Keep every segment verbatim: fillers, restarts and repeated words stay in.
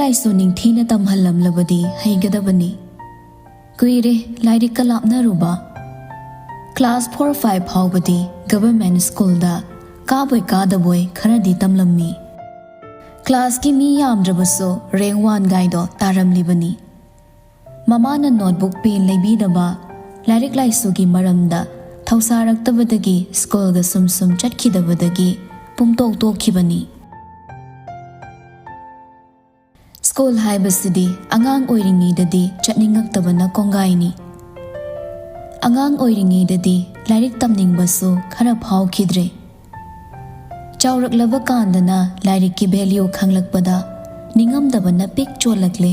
ꯑꯩꯁꯨ ꯅꯤꯡꯊꯤꯅ ꯇꯝꯍꯜꯂꯝꯂꯕꯗꯤ ꯍꯩꯒꯗꯕꯅꯤ꯫ ꯀꯨꯏꯔꯦ ꯂꯥꯏꯔꯤꯛꯀ ꯂꯥꯞꯅꯔꯨꯕ꯫ ꯀ꯭ꯂꯥꯁ ꯐꯣꯔ ꯐꯥꯏꯚ ꯐꯥꯎꯕꯗꯤ ꯒꯚꯔꯟꯃꯦꯟꯠ ꯁ꯭ꯀꯨꯜꯗ ꯀꯥꯕꯣꯏ ꯀꯥꯗꯕꯣꯏ ꯈꯔꯗꯤ ꯇꯝꯂꯝꯃꯤ꯫ ꯀ꯭ꯂꯥꯁꯀꯤ ꯃꯤ ꯌꯥꯝꯗ꯭ꯔꯕꯁꯨ ꯔꯦꯡ ꯋꯥꯟꯒꯥꯏꯗꯣ ꯇꯥꯔꯝꯂꯤꯕꯅꯤ꯫ ꯃꯃꯥꯅ ꯅꯣꯠꯕꯨꯛ ꯄꯦꯟ ꯂꯩꯕꯤꯗꯕ, ꯂꯥꯏꯔꯤꯛ ꯂꯥꯏꯁꯨꯒꯤ ꯃꯔꯝꯗ ꯊꯧꯁꯥꯔꯛꯇꯕꯗꯒꯤ ꯁ꯭ꯀꯨꯜꯒ ꯁꯨꯝ ꯁꯨꯝ ꯆꯠꯈꯤꯗꯕꯗꯒꯤ ꯄꯨꯡꯇꯣꯛ ꯇꯣꯛꯈꯤꯕꯅꯤ꯫ ꯁ꯭ꯀꯨꯜ ꯍꯥꯏꯕꯁꯤꯗꯤ ꯑꯉꯥꯡ ꯑꯣꯏꯔꯤꯉꯩꯗꯗꯤ ꯆꯠꯅꯤꯡꯉꯛꯇꯕꯅ ꯀꯣꯡꯒꯥꯏꯅꯤ꯫ ꯑꯉꯥꯡ ꯑꯣꯏꯔꯤꯉꯩꯗꯗꯤ ꯂꯥꯏꯔꯤꯛ ꯇꯝꯅꯤꯡꯕꯁꯨ ꯈꯔ ꯐꯥꯎꯈꯤꯗ꯭ꯔꯦ꯫ ꯆꯥꯎꯔꯛꯂꯕ ꯀꯥꯟꯗꯅ ꯂꯥꯏꯔꯤꯛꯀꯤ ꯚꯦꯂ꯭ꯌꯨ ꯈꯪꯂꯛꯄꯗ ꯅꯤꯡꯉꯝꯗꯕꯅ ꯄꯤꯛ ꯆꯣꯜꯂꯛꯂꯦ꯫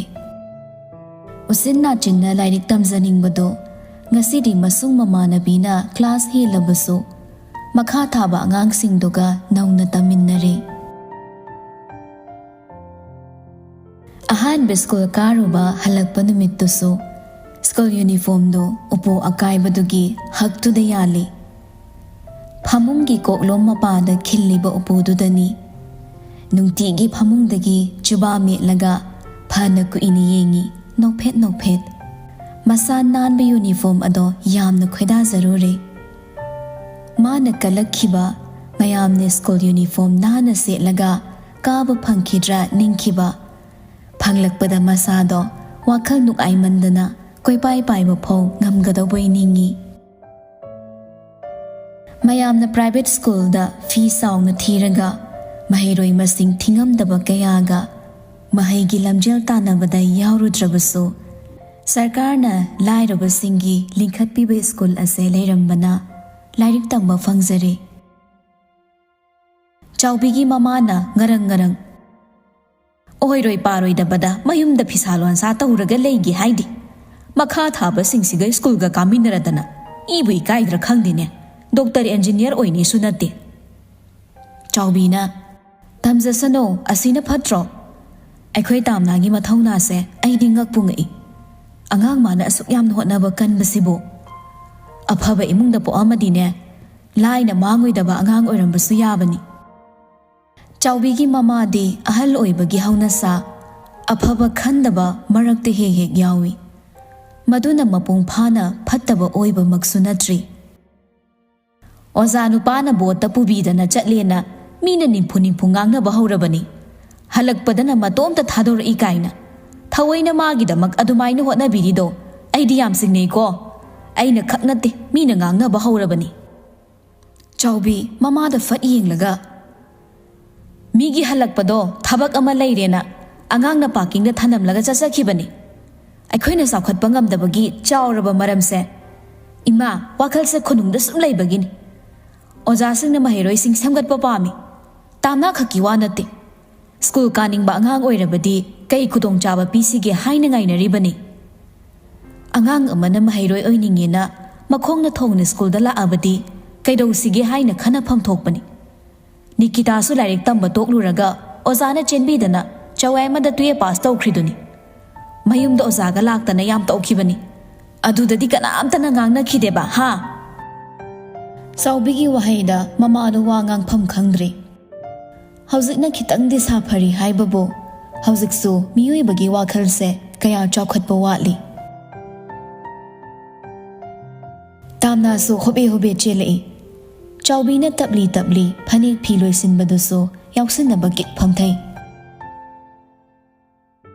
ꯎꯆꯤꯟ ꯅꯥꯆꯤꯟꯅ ꯂꯥꯏꯔꯤꯛ ꯇꯝꯖꯅꯤꯡꯕꯗꯣ ꯉꯁꯤꯗꯤ ꯃꯁꯨꯡ ꯃꯃꯥꯟꯅꯕꯤꯅ ꯀ꯭ꯂꯥꯁ ꯍꯦꯜꯂꯕꯁꯨ ꯃꯈꯥ ꯊꯥꯕ ꯑꯉꯥꯡꯁꯤꯡꯗꯨꯒ ꯅꯧꯅ ꯇꯝꯃꯤꯟꯅꯔꯦ꯫ ꯑꯍꯥꯟꯕ ꯁ꯭ꯀꯨꯜ ꯀꯥꯔꯨꯕ ꯍꯜꯂꯛꯄ ꯅꯨꯃꯤꯠꯇꯨꯁꯨ ꯁ꯭ꯀꯨꯜ ꯌꯨꯅꯤꯐꯣꯔꯝꯗꯨ ꯎꯄꯨ ꯑꯀꯥꯏꯕꯗꯨꯒꯤ ꯍꯛꯇꯨꯗ ꯌꯥꯜꯂꯤ꯫ ꯐꯃꯨꯡꯒꯤ ꯀꯣꯛꯂꯣꯝ ꯃꯄꯥꯗ ꯈꯤꯜꯂꯤꯕ ꯎꯄꯨꯗꯨꯗꯅꯤ꯫ ꯅꯨꯡꯇꯤꯒꯤ ꯐꯃꯨꯡꯗꯒꯤ ꯆꯨꯕꯥ ꯃꯦꯠꯂꯒ ꯐꯅ ꯀꯨꯏꯅ ꯌꯦꯡꯉꯤ, ꯅꯣꯛꯐꯦꯠ ꯅꯣꯛꯐꯦꯠ꯫ ꯃꯁꯥ ꯅꯥꯟꯕ ꯌꯨꯅꯤꯐꯣꯔꯝ ꯑꯗꯣ ꯌꯥꯝꯅ ꯈꯣꯏꯗꯥꯖꯔꯨꯔꯦ꯫ ꯃꯥꯅ ꯀꯜꯂꯛꯈꯤꯕ ꯃꯌꯥꯝꯅ ꯁ꯭ꯀꯨꯜ ꯌꯨꯅꯤꯐꯣꯔꯝ ꯅꯥꯟꯅ ꯁꯦꯠꯂꯒ ꯀꯥꯕ ꯐꯪꯈꯤꯗ꯭ꯔꯥ ꯅꯤꯡꯈꯤꯕ, ꯐꯪꯂꯛꯄꯗ ꯃꯁꯥꯗꯣ ꯋꯥꯈꯜ ꯅꯨꯡꯉꯥꯏꯃꯟꯗꯅ ꯀꯣꯏꯄꯥꯏ ꯄꯥꯏꯕ ꯐꯥꯎ ꯉꯝꯒꯗꯧꯕꯩ ꯅꯤꯡꯉꯤ꯫ ꯃꯌꯥꯝꯅ ꯄ꯭ꯔꯥꯏꯚꯦꯠ ꯁ꯭ꯀꯨꯜꯗ ꯐꯤ ꯆꯥꯎꯅ ꯊꯤꯔꯒ ꯃꯍꯩꯔꯣꯏ ꯃꯁꯤꯡ ꯊꯤꯉꯝꯗꯕ ꯀꯌꯥꯒ ꯃꯍꯩꯒꯤ ꯂꯝꯖꯦꯜ ꯇꯥꯟꯅꯕꯗ ꯌꯥꯎꯔꯨꯗ꯭ꯔꯕꯁꯨ, ꯁꯔꯀꯥꯔꯅ ꯂꯥꯏꯔꯕꯁꯤꯡꯒꯤ ꯂꯤꯡꯈꯠꯄꯤꯕ ꯁ꯭ꯀꯨꯜ ꯑꯁꯦ ꯂꯩꯔꯝꯕꯅ ꯂꯥꯏꯔꯤꯛ ꯇꯝꯕ ꯐꯪꯖꯔꯦ꯫ ꯆꯥꯎꯕꯤꯒꯤ ꯃꯃꯥꯅ ꯉꯔꯪ ꯉꯔꯪ, "ꯑꯣꯏꯔꯣꯏ ꯄꯥꯔꯣꯏꯗꯕꯗ ꯃꯌꯨꯝꯗ ꯐꯤꯁꯥ ꯂꯣꯟꯁꯥ ꯇꯧꯔꯒ ꯂꯩꯒꯦ ꯍꯥꯏꯗꯤ? ꯃꯈꯥ ꯊꯥꯕꯁꯤꯡꯁꯤꯒ ꯁ꯭ꯀꯨꯜꯒ ꯀꯥꯃꯤꯟꯅꯔꯗꯅ ꯏꯕꯨ ꯏꯀꯥꯏꯗ꯭ꯔꯥ ꯈꯪꯗꯦꯅꯦ꯫ ꯗꯣꯛꯇꯔ, ꯏꯟꯖꯤꯅꯤꯌꯥꯔ ꯑꯣꯏꯅꯤꯁꯨ ꯅꯠꯇꯦ꯫" ꯆꯥꯎꯕꯤꯅ, "ꯇꯝꯖꯁꯅꯣ, ꯑꯁꯤꯅ ꯐꯠꯇ꯭ꯔꯣ? ꯑꯩꯈꯣꯏ ꯇꯥꯝꯅꯥꯒꯤ ꯃꯊꯧꯅꯥꯁꯦ ꯑꯩꯗꯤ ꯉꯛꯄꯨ ꯉꯛꯏ꯫ ꯑꯉꯥꯡ ꯃꯥꯅ ꯑꯁꯨꯛ ꯌꯥꯝꯅ ꯍꯣꯠꯅꯕ ꯀꯟꯕꯁꯤꯕꯨ꯫ ꯑꯐꯕ ꯏꯃꯨꯡꯗ ꯄꯣꯛꯑꯝꯃꯗꯤꯅꯦ, ꯂꯥꯏꯅ ꯃꯥꯡꯉꯣꯏꯗꯕ ꯑꯉꯥꯡ ꯑꯣꯏꯔꯝꯕꯁꯨ ꯌꯥꯕꯅꯤ꯫" ꯆꯥꯎꯕꯤꯒꯤ ꯃꯃꯥꯗꯤ ꯑꯍꯜ ꯑꯣꯏꯕꯒꯤ ꯍꯧꯅꯁꯥ ꯑꯐꯕ ꯈꯟꯗꯕ ꯃꯔꯛꯇ ꯍꯦꯛ ꯍꯦꯛ ꯌꯥꯎꯏ꯫ ꯃꯗꯨꯅ ꯃꯄꯨꯡ ꯐꯥꯅ ꯐꯠꯇꯕ ꯑꯣꯏꯕꯃꯛꯁꯨ ꯅꯠꯇ꯭ꯔꯤ꯫ ꯑꯣꯖꯥ ꯅꯨꯄꯥꯅ ꯕꯣꯠꯇ ꯄꯨꯕꯤꯗꯅ ꯆꯠꯂꯦꯅ ꯃꯤꯅ ꯅꯤꯝꯐꯨ ꯅꯤꯝꯐꯨ ꯉꯥꯡꯅꯕ ꯍꯧꯔꯕꯅꯤ꯫ ꯍꯜꯂꯛꯄꯗꯅ ꯃꯇꯣꯝꯇ ꯊꯥꯗꯣꯔꯛꯏ ꯀꯥꯏꯅ꯫ ꯊꯑꯣꯏꯅ ꯃꯥꯒꯤꯗꯃꯛ ꯑꯗꯨꯃꯥꯏꯅ ꯍꯣꯠꯅꯕꯤꯔꯤꯗꯣ ꯑꯩꯗꯤ ꯌꯥꯝ ꯆꯤꯡꯅꯩꯀꯣ꯫ ꯑꯩꯅ ꯈꯛ ꯅꯠꯇꯦ, ꯃꯤꯅ ꯉꯥꯡꯅꯕ ꯍꯧꯔꯕꯅꯤ꯫ ꯆꯥꯎꯕꯤ ꯃꯃꯥꯗ ꯐꯠ ꯌꯦꯡꯂꯒ, "ꯃꯤꯒꯤ ꯍꯜꯂꯛꯄꯗꯣ ꯊꯕꯛ ꯑꯃ ꯂꯩꯔꯦꯅ ꯑꯉꯥꯡꯅ ꯄꯥꯔꯀꯤꯡꯗ ꯊꯅꯝꯂꯒ ꯆꯠꯆꯈꯤꯕꯅꯤ꯫ ꯑꯩꯈꯣꯏꯅ ꯆꯥꯎꯈꯠꯄ ꯉꯝꯗꯕꯒꯤ ꯆꯥꯎꯔꯕ ꯃꯔꯝꯁꯦ, ꯏꯃꯥ, ꯋꯥꯈꯜꯁꯦ ꯈꯨꯅꯨꯡꯗ ꯁꯨꯝ ꯂꯩꯕꯒꯤꯅꯤ꯫ ꯑꯣꯖꯥꯁꯤꯡꯅ ꯃꯍꯩꯔꯣꯏꯁꯤꯡ ꯁꯦꯝꯒꯠꯄ ꯄꯥꯝꯃꯤ꯫ ꯇꯥꯝꯅꯥ ꯈꯛꯀꯤ ꯋꯥ ꯅꯠꯇꯦ꯫ ꯁ꯭ꯀꯨꯜ ꯀꯥꯅꯤꯡꯕ ꯑꯉꯥꯡ ꯑꯣꯏꯔꯕꯗꯤ ꯀꯩ ꯈꯨꯗꯣꯡꯆꯥꯕ ꯄꯤꯁꯤꯒꯦ ꯍꯥꯏꯅ ꯉꯥꯏꯅꯔꯤꯕꯅꯤ꯫ ꯑꯉꯥꯡ ꯑꯃꯅ ꯃꯍꯩꯔꯣꯏ ꯑꯣꯏꯅꯤꯡꯉꯦꯅ ꯃꯈꯣꯡꯅ ꯊꯣꯡꯅ ꯁ꯭ꯀꯨꯜꯗ ꯂꯥꯛꯑꯕꯗꯤ ꯀꯩꯗꯧꯁꯤꯒꯦ ꯍꯥꯏꯅ ꯈꯟꯅꯐꯝ ꯊꯣꯛꯄꯅꯤ꯫ ꯅꯤꯀꯤꯇꯥꯁꯨ ꯂꯥꯏꯔꯤꯛ ꯇꯝꯕ ꯇꯣꯛꯂꯨꯔꯒ ꯑꯣꯖꯥꯅ ꯆꯦꯟꯕꯤꯗꯅ ꯆꯋꯥꯏ ꯑꯃꯗ ꯇꯨꯌꯦꯜꯐ ꯄꯥꯁ ꯇꯧꯈ꯭ꯔꯤꯗꯨꯅꯤ꯫ ꯃꯌꯨꯝꯗ ꯑꯣꯖꯥꯒ ꯂꯥꯛꯇꯅ ꯌꯥꯝ ꯇꯧꯈꯤꯕꯅꯤ꯫ ꯑꯗꯨꯗꯗꯤ ꯀꯅꯥꯝꯇꯅ ꯉꯥꯡꯅꯈꯤꯗꯦꯕ, ꯍꯥ?" ꯆꯥꯎꯕꯤꯒꯤ ꯋꯥꯍꯩꯗ ꯃꯃꯥꯗꯣ ꯋꯥ ꯉꯥꯡꯐꯝ ꯈꯪꯗ꯭ꯔꯦ꯫ ꯍꯧꯖꯤꯛꯅ ꯈꯤꯇꯪꯗꯤ ꯁꯥꯐꯔꯤ ꯍꯥꯏꯕꯕꯨ, ꯍꯧꯖꯤꯛꯁꯨ ꯃꯤꯑꯣꯏꯕꯒꯤ ꯋꯥꯈꯜꯁꯦ ꯀꯌꯥ ꯆꯥꯎꯈꯠꯄ ꯋꯥꯠꯂꯤ꯫ ꯇꯥꯝꯅꯥꯁꯨ ꯍꯣꯕꯦ ꯍꯣꯕꯦ ꯆꯦꯜꯂꯛꯏ꯫ ꯆꯥꯎꯕꯤꯅ ꯇꯞꯂꯤ ꯇꯞꯂꯤ ꯐꯅꯦꯛ ꯐꯤ ꯂꯣꯏꯁꯤꯟꯕꯗꯨꯁꯨ ꯌꯥꯎꯁꯤꯟꯅꯕ ꯀꯤꯠ ꯐꯝꯊꯩ꯫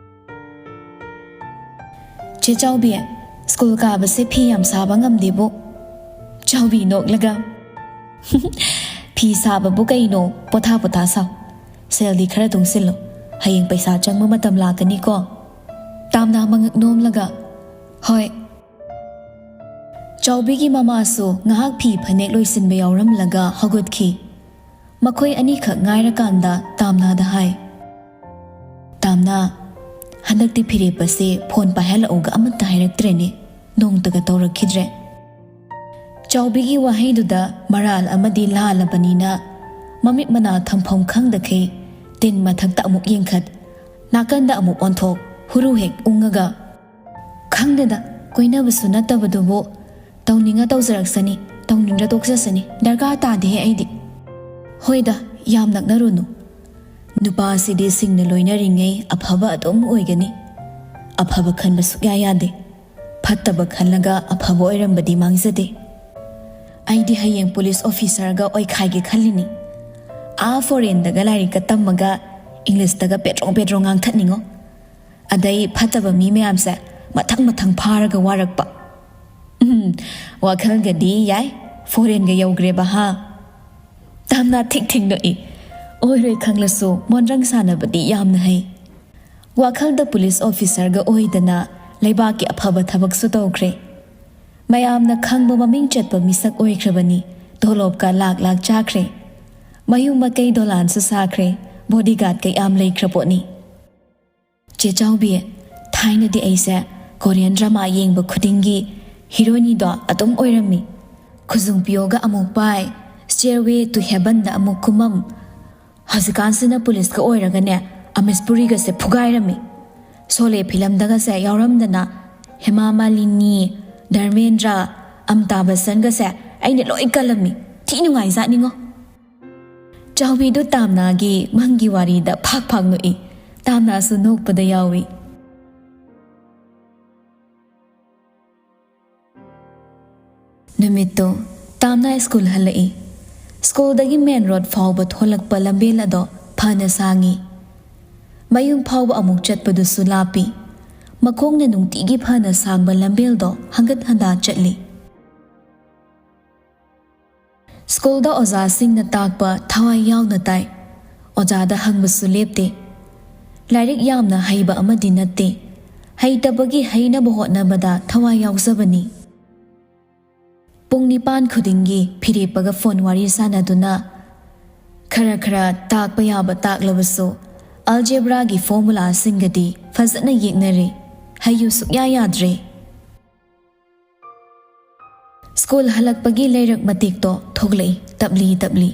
"ꯆꯦ ꯆꯥꯎꯕꯤ, ꯁ꯭ꯀꯨꯜ ꯀꯥꯕꯁꯦ ꯐꯤ ꯌꯥꯝ ꯁꯥꯕ ꯉꯝꯗꯦꯕꯨ?" ꯆꯥꯎꯕꯤ ꯅꯣꯛꯂꯒ, "ꯐꯤ ꯁꯥꯕꯕꯨ ꯀꯩꯅꯣ, ꯄꯣꯊꯥ ꯄꯣꯊꯥ ꯁꯥꯎ꯫ ꯁꯦꯜꯗꯤ ꯈꯔ ꯇꯨꯡꯁꯤꯜꯂꯨ, ꯍꯌꯦꯡ ꯄꯩꯁꯥ ꯆꯪꯕ ꯃꯇꯝ ꯂꯥꯛꯀꯅꯤꯀꯣ?" ꯇꯥꯝꯅꯥ ꯃꯉꯛ ꯅꯣꯝꯂꯒ, "ꯍꯣꯏ꯫" ꯆꯥꯎꯕꯤꯒꯤ ꯃꯃꯥꯁꯨ ꯉꯥꯏꯍꯥꯛ ꯐꯤ ꯐꯅꯦꯛ ꯂꯣꯏꯁꯤꯟꯕ ꯌꯥꯎꯔꯝꯂꯒ ꯍꯧꯒꯠꯈꯤ꯫ ꯃꯈꯣꯏ ꯑꯅꯤꯈꯛ ꯉꯥꯏꯔꯀꯥꯟꯗ ꯇꯥꯝꯅꯥꯗ ꯍꯥꯏ, "ꯇꯥꯝꯅꯥ, ꯍꯟꯗꯛꯇꯤ ꯐꯤꯔꯦꯞ ꯑꯁꯦ ꯐꯣꯟ ꯄꯥꯏꯍꯜꯂꯛꯎꯒ ꯑꯃꯠꯇ ꯍꯥꯏꯔꯛꯇ꯭ꯔꯦꯅꯦ, ꯅꯣꯡꯇꯒ ꯇꯧꯔꯛꯈꯤꯗ꯭ꯔꯦ꯫" ꯆꯥꯎꯕꯤꯒꯤ ꯋꯥꯍꯩꯗꯨꯗ ꯃꯔꯥꯜ ꯑꯃꯗꯤ ꯂꯥꯜꯂꯕꯅꯤꯅ ꯃꯃꯤꯠ ꯃꯅꯥ ꯊꯝꯐꯝ ꯈꯪꯗꯈꯩ ꯇꯤꯟ ꯃꯊꯛꯇ ꯑꯃꯨꯛ ꯌꯦꯡꯈꯠ, ꯅꯥꯀꯟꯗ ꯑꯃꯨꯛ ꯑꯣꯟꯊꯣꯛ, ꯍꯨꯔꯨ ꯍꯦꯛ ꯎꯪꯉꯒ, "ꯈꯪꯗꯦꯗ, ꯀꯣꯏꯅꯕꯁꯨ ꯅꯠꯇꯕꯗꯨꯕꯨ, ꯇꯧꯅꯤꯡꯉ ꯇꯧꯖꯔꯛꯁꯅꯤ, ꯇꯧꯅꯤꯡꯗ꯭ꯔ ꯇꯣꯛꯆꯁꯅꯤ, ꯗꯔꯀꯥꯔ ꯇꯥꯗꯦꯍꯦ ꯑꯩꯗꯤ꯫" "ꯍꯣꯏꯗ, ꯌꯥꯝ ꯅꯛꯅꯔꯨꯅꯨ꯫ ꯅꯨꯄꯥꯁꯤꯗꯤ ꯁꯤꯡꯅ ꯂꯣꯏꯅꯔꯤꯉꯩ ꯑꯐꯕ ꯑꯗꯨꯝ ꯑꯣꯏꯒꯅꯤ꯫ ꯑꯐꯕ ꯈꯟꯕ ꯁꯨꯛꯌꯥ ꯌꯥꯗꯦ꯫ ꯐꯠꯇꯕ ꯈꯜꯂꯒ ꯑꯐꯕ ꯑꯣꯏꯔꯝꯕꯗꯤ ꯃꯥꯡꯖꯗꯦ꯫ ꯑꯩꯗꯤ ꯍꯌꯦꯡ ꯄꯨꯂꯤꯁ ꯑꯣꯐꯤꯁꯔꯒ ꯑꯣꯏꯈꯥꯏꯒꯦ ꯈꯜꯂꯤꯅꯤ꯫ ꯑꯥ ꯐꯣꯔꯦꯟꯗꯒ ꯂꯥꯏꯔꯤꯛꯀ ꯇꯝꯃꯒ ꯏꯪꯂꯤꯁꯇꯒ ꯄꯦꯗ꯭ꯔꯣꯡ ꯄꯦꯗ꯭ꯔꯣꯡ ꯉꯥꯡꯊꯠꯅꯤꯡꯉꯣ꯫ ꯑꯗꯩ ꯐꯠꯇꯕ ꯃꯤ ꯃꯌꯥꯝꯁꯦ ꯃꯊꯪ ꯃꯊꯪ ꯐꯥꯔꯒ ꯋꯥꯔꯛꯄ꯫ ꯎꯝ, ꯋꯥꯈꯜꯒꯗꯤ ꯌꯥꯏ, ꯐꯣꯔꯦꯟꯒ ꯌꯧꯈ꯭ꯔꯦꯕ ꯍꯥ꯫ ꯇꯥꯝꯅꯥ ꯊꯤꯛ ꯊꯤꯛ ꯅꯣꯛꯏ꯫ ꯑꯣꯏꯔꯣꯏ ꯈꯪꯂꯁꯨ ꯃꯣꯟꯗ꯭ꯔꯪ ꯁꯥꯟꯅꯕꯗꯤ ꯌꯥꯝꯅ ꯍꯩ꯫ ꯋꯥꯈꯜꯗ ꯄꯨꯂꯤꯁ ꯑꯣꯐꯤꯁꯔꯒ ꯑꯣꯏꯗꯅ ꯂꯩꯕꯥꯛꯀꯤ ꯑꯐꯕ ꯊꯕꯛꯁꯨ ꯇꯧꯈ꯭ꯔꯦ꯫ ꯃꯌꯥꯝꯅ ꯈꯪꯕ ꯃꯃꯤꯡ ꯆꯠꯄ ꯃꯤꯁꯛ ꯑꯣꯏꯈ꯭ꯔꯕꯅꯤ꯫ ꯇꯣꯂꯣꯞꯀ ꯂꯥꯛ ꯂꯥꯛ ꯆꯥꯈ꯭ꯔꯦ꯫ ꯃꯌꯨꯝ ꯃꯀꯩ ꯗꯣꯂꯥꯟꯁꯨ ꯁꯥꯈ꯭ꯔꯦ꯫ ꯕꯣꯗꯤꯒꯥꯔꯗꯀ ꯌꯥꯝ ꯂꯩꯈ꯭ꯔ ꯄꯣꯠꯅꯤ꯫ ꯆꯦ ꯆꯥꯎꯕꯤ, ꯊꯥꯏꯅꯗꯤ ꯑꯩꯁꯦ ꯀꯣꯔꯤꯌꯟ ꯗ꯭ꯔꯃꯥ ꯌꯦꯡꯕ ꯈꯨꯗꯤꯡꯒꯤ ꯍꯤꯔꯣꯅꯤꯗꯣ ꯑꯗꯨꯝ ꯑꯣꯏꯔꯝꯃꯤ꯫ ꯈꯨꯖꯨꯡ ꯄꯤꯌꯣꯒ ꯑꯃꯨꯛ ꯄꯥꯏ, Stairway to Heavenꯗ ꯑꯃꯨꯛ ꯀꯨꯝꯃꯝ꯫ ꯍꯧꯖꯤꯛꯀꯥꯟꯁꯤꯅ ꯄꯨꯂꯤꯁꯀ ꯑꯣꯏꯔꯒꯅꯦ, ꯑꯃꯤꯁ ꯄꯨꯔꯤꯒꯁꯦ ꯐꯨꯒꯥꯏꯔꯝꯃꯤ꯫ ꯁꯣꯂꯦ ꯐꯤꯂꯝꯗꯒꯁꯦ ꯌꯥꯎꯔꯝꯗꯅ ꯍꯦꯃꯥ ꯃꯥꯂꯤꯅꯤ, ꯙꯔꯃꯦꯟꯗ꯭ꯔ, ꯑꯃꯤꯇꯥꯕ ꯕꯆꯟꯒꯁꯦ ꯑꯩꯅ ꯂꯣꯏ ꯀꯜꯂꯝꯃꯤ꯫ ꯊꯤ ꯅꯨꯡꯉꯥꯏꯖꯥꯠꯅꯤꯉꯣ꯫ ꯆꯥꯎꯕꯤꯗꯨ ꯇꯥꯝꯅꯥꯒꯤ ꯃꯪꯒꯤ ꯋꯥꯔꯤꯗ ꯐꯥꯛ ꯐꯥꯛ ꯅꯣꯛꯏ꯫ ꯇꯥꯝꯅꯥꯁꯨ ꯅꯣꯛꯄꯗ ꯌꯥꯎꯏ꯫ ꯅꯨꯃꯤꯠꯇꯣ ꯇꯥꯝꯅꯥ ꯁ꯭ꯀꯨꯜ ꯍꯜꯂꯛꯏ꯫ ꯁ꯭ꯀꯨꯜꯗꯒꯤ ꯃꯦꯟ ꯔꯣꯗ ꯐꯥꯎꯕ ꯊꯣꯛꯂꯛꯄ ꯂꯝꯕꯦꯜ ꯑꯗꯣ ꯐꯅ ꯁꯥꯡꯉꯤ꯫ ꯃꯌꯨꯝ ꯐꯥꯎꯕ ꯑꯃꯨꯛ ꯆꯠꯄꯗꯨꯁꯨ ꯂꯥꯞꯄꯤ꯫ ꯃꯈꯣꯡꯅ ꯅꯨꯡꯇꯤꯒꯤ ꯐꯅ ꯁꯥꯡꯕ ꯂꯝꯕꯦꯜꯗꯣ ꯍꯪꯒꯠ ꯍꯟꯗꯥ ꯆꯠꯂꯤ꯫ ꯁ꯭ꯀꯨꯜꯗ ꯑꯣꯖꯥꯁꯤꯡꯅ ꯇꯥꯛꯄ ꯊꯋꯥꯏ ꯌꯥꯎꯅ ꯇꯥꯏ꯫ ꯑꯣꯖꯥꯗ ꯍꯪꯕꯁꯨ ꯂꯦꯞꯇꯦ꯫ ꯂꯥꯏꯔꯤꯛ ꯌꯥꯝꯅ ꯍꯩꯕ ꯑꯃꯗꯤ ꯅꯠꯇꯦ꯫ ꯍꯩꯇꯕꯒꯤ ꯍꯩꯅꯕ ꯍꯣꯠꯅꯕꯗ ꯊꯋꯥꯏ ꯌꯥꯎꯖꯕꯅꯤ꯫ ꯄꯨꯡ ꯅꯤꯄꯥꯟ ꯈꯨꯗꯤꯡꯒꯤ ꯐꯤꯔꯦꯞꯄꯒ ꯐꯣꯟ ꯋꯥꯔꯤ ꯁꯥꯟꯅꯗꯨꯅ ꯈꯔ ꯈꯔ ꯇꯥꯛꯄ ꯌꯥꯕ ꯇꯥꯛꯂꯕꯁꯨ ꯑꯜꯖꯦꯕ꯭ꯔꯥꯒꯤ ꯐꯣꯔꯃꯨꯂꯥꯁꯤꯡꯒꯗꯤ ꯐꯖꯅ ꯌꯦꯛꯅꯔꯦ꯫ ꯍꯩꯌꯨ ꯁꯨꯛꯌꯥ ꯌꯥꯗ꯭ꯔꯦ꯫ ꯁ꯭ꯀꯨꯜ ꯍꯜꯂꯛꯄꯒꯤ ꯂꯩꯔꯛ ꯃꯇꯦꯛꯇꯣ ꯊꯣꯛꯂꯛꯏ ꯇꯞꯂꯤ ꯇꯞꯂꯤ꯫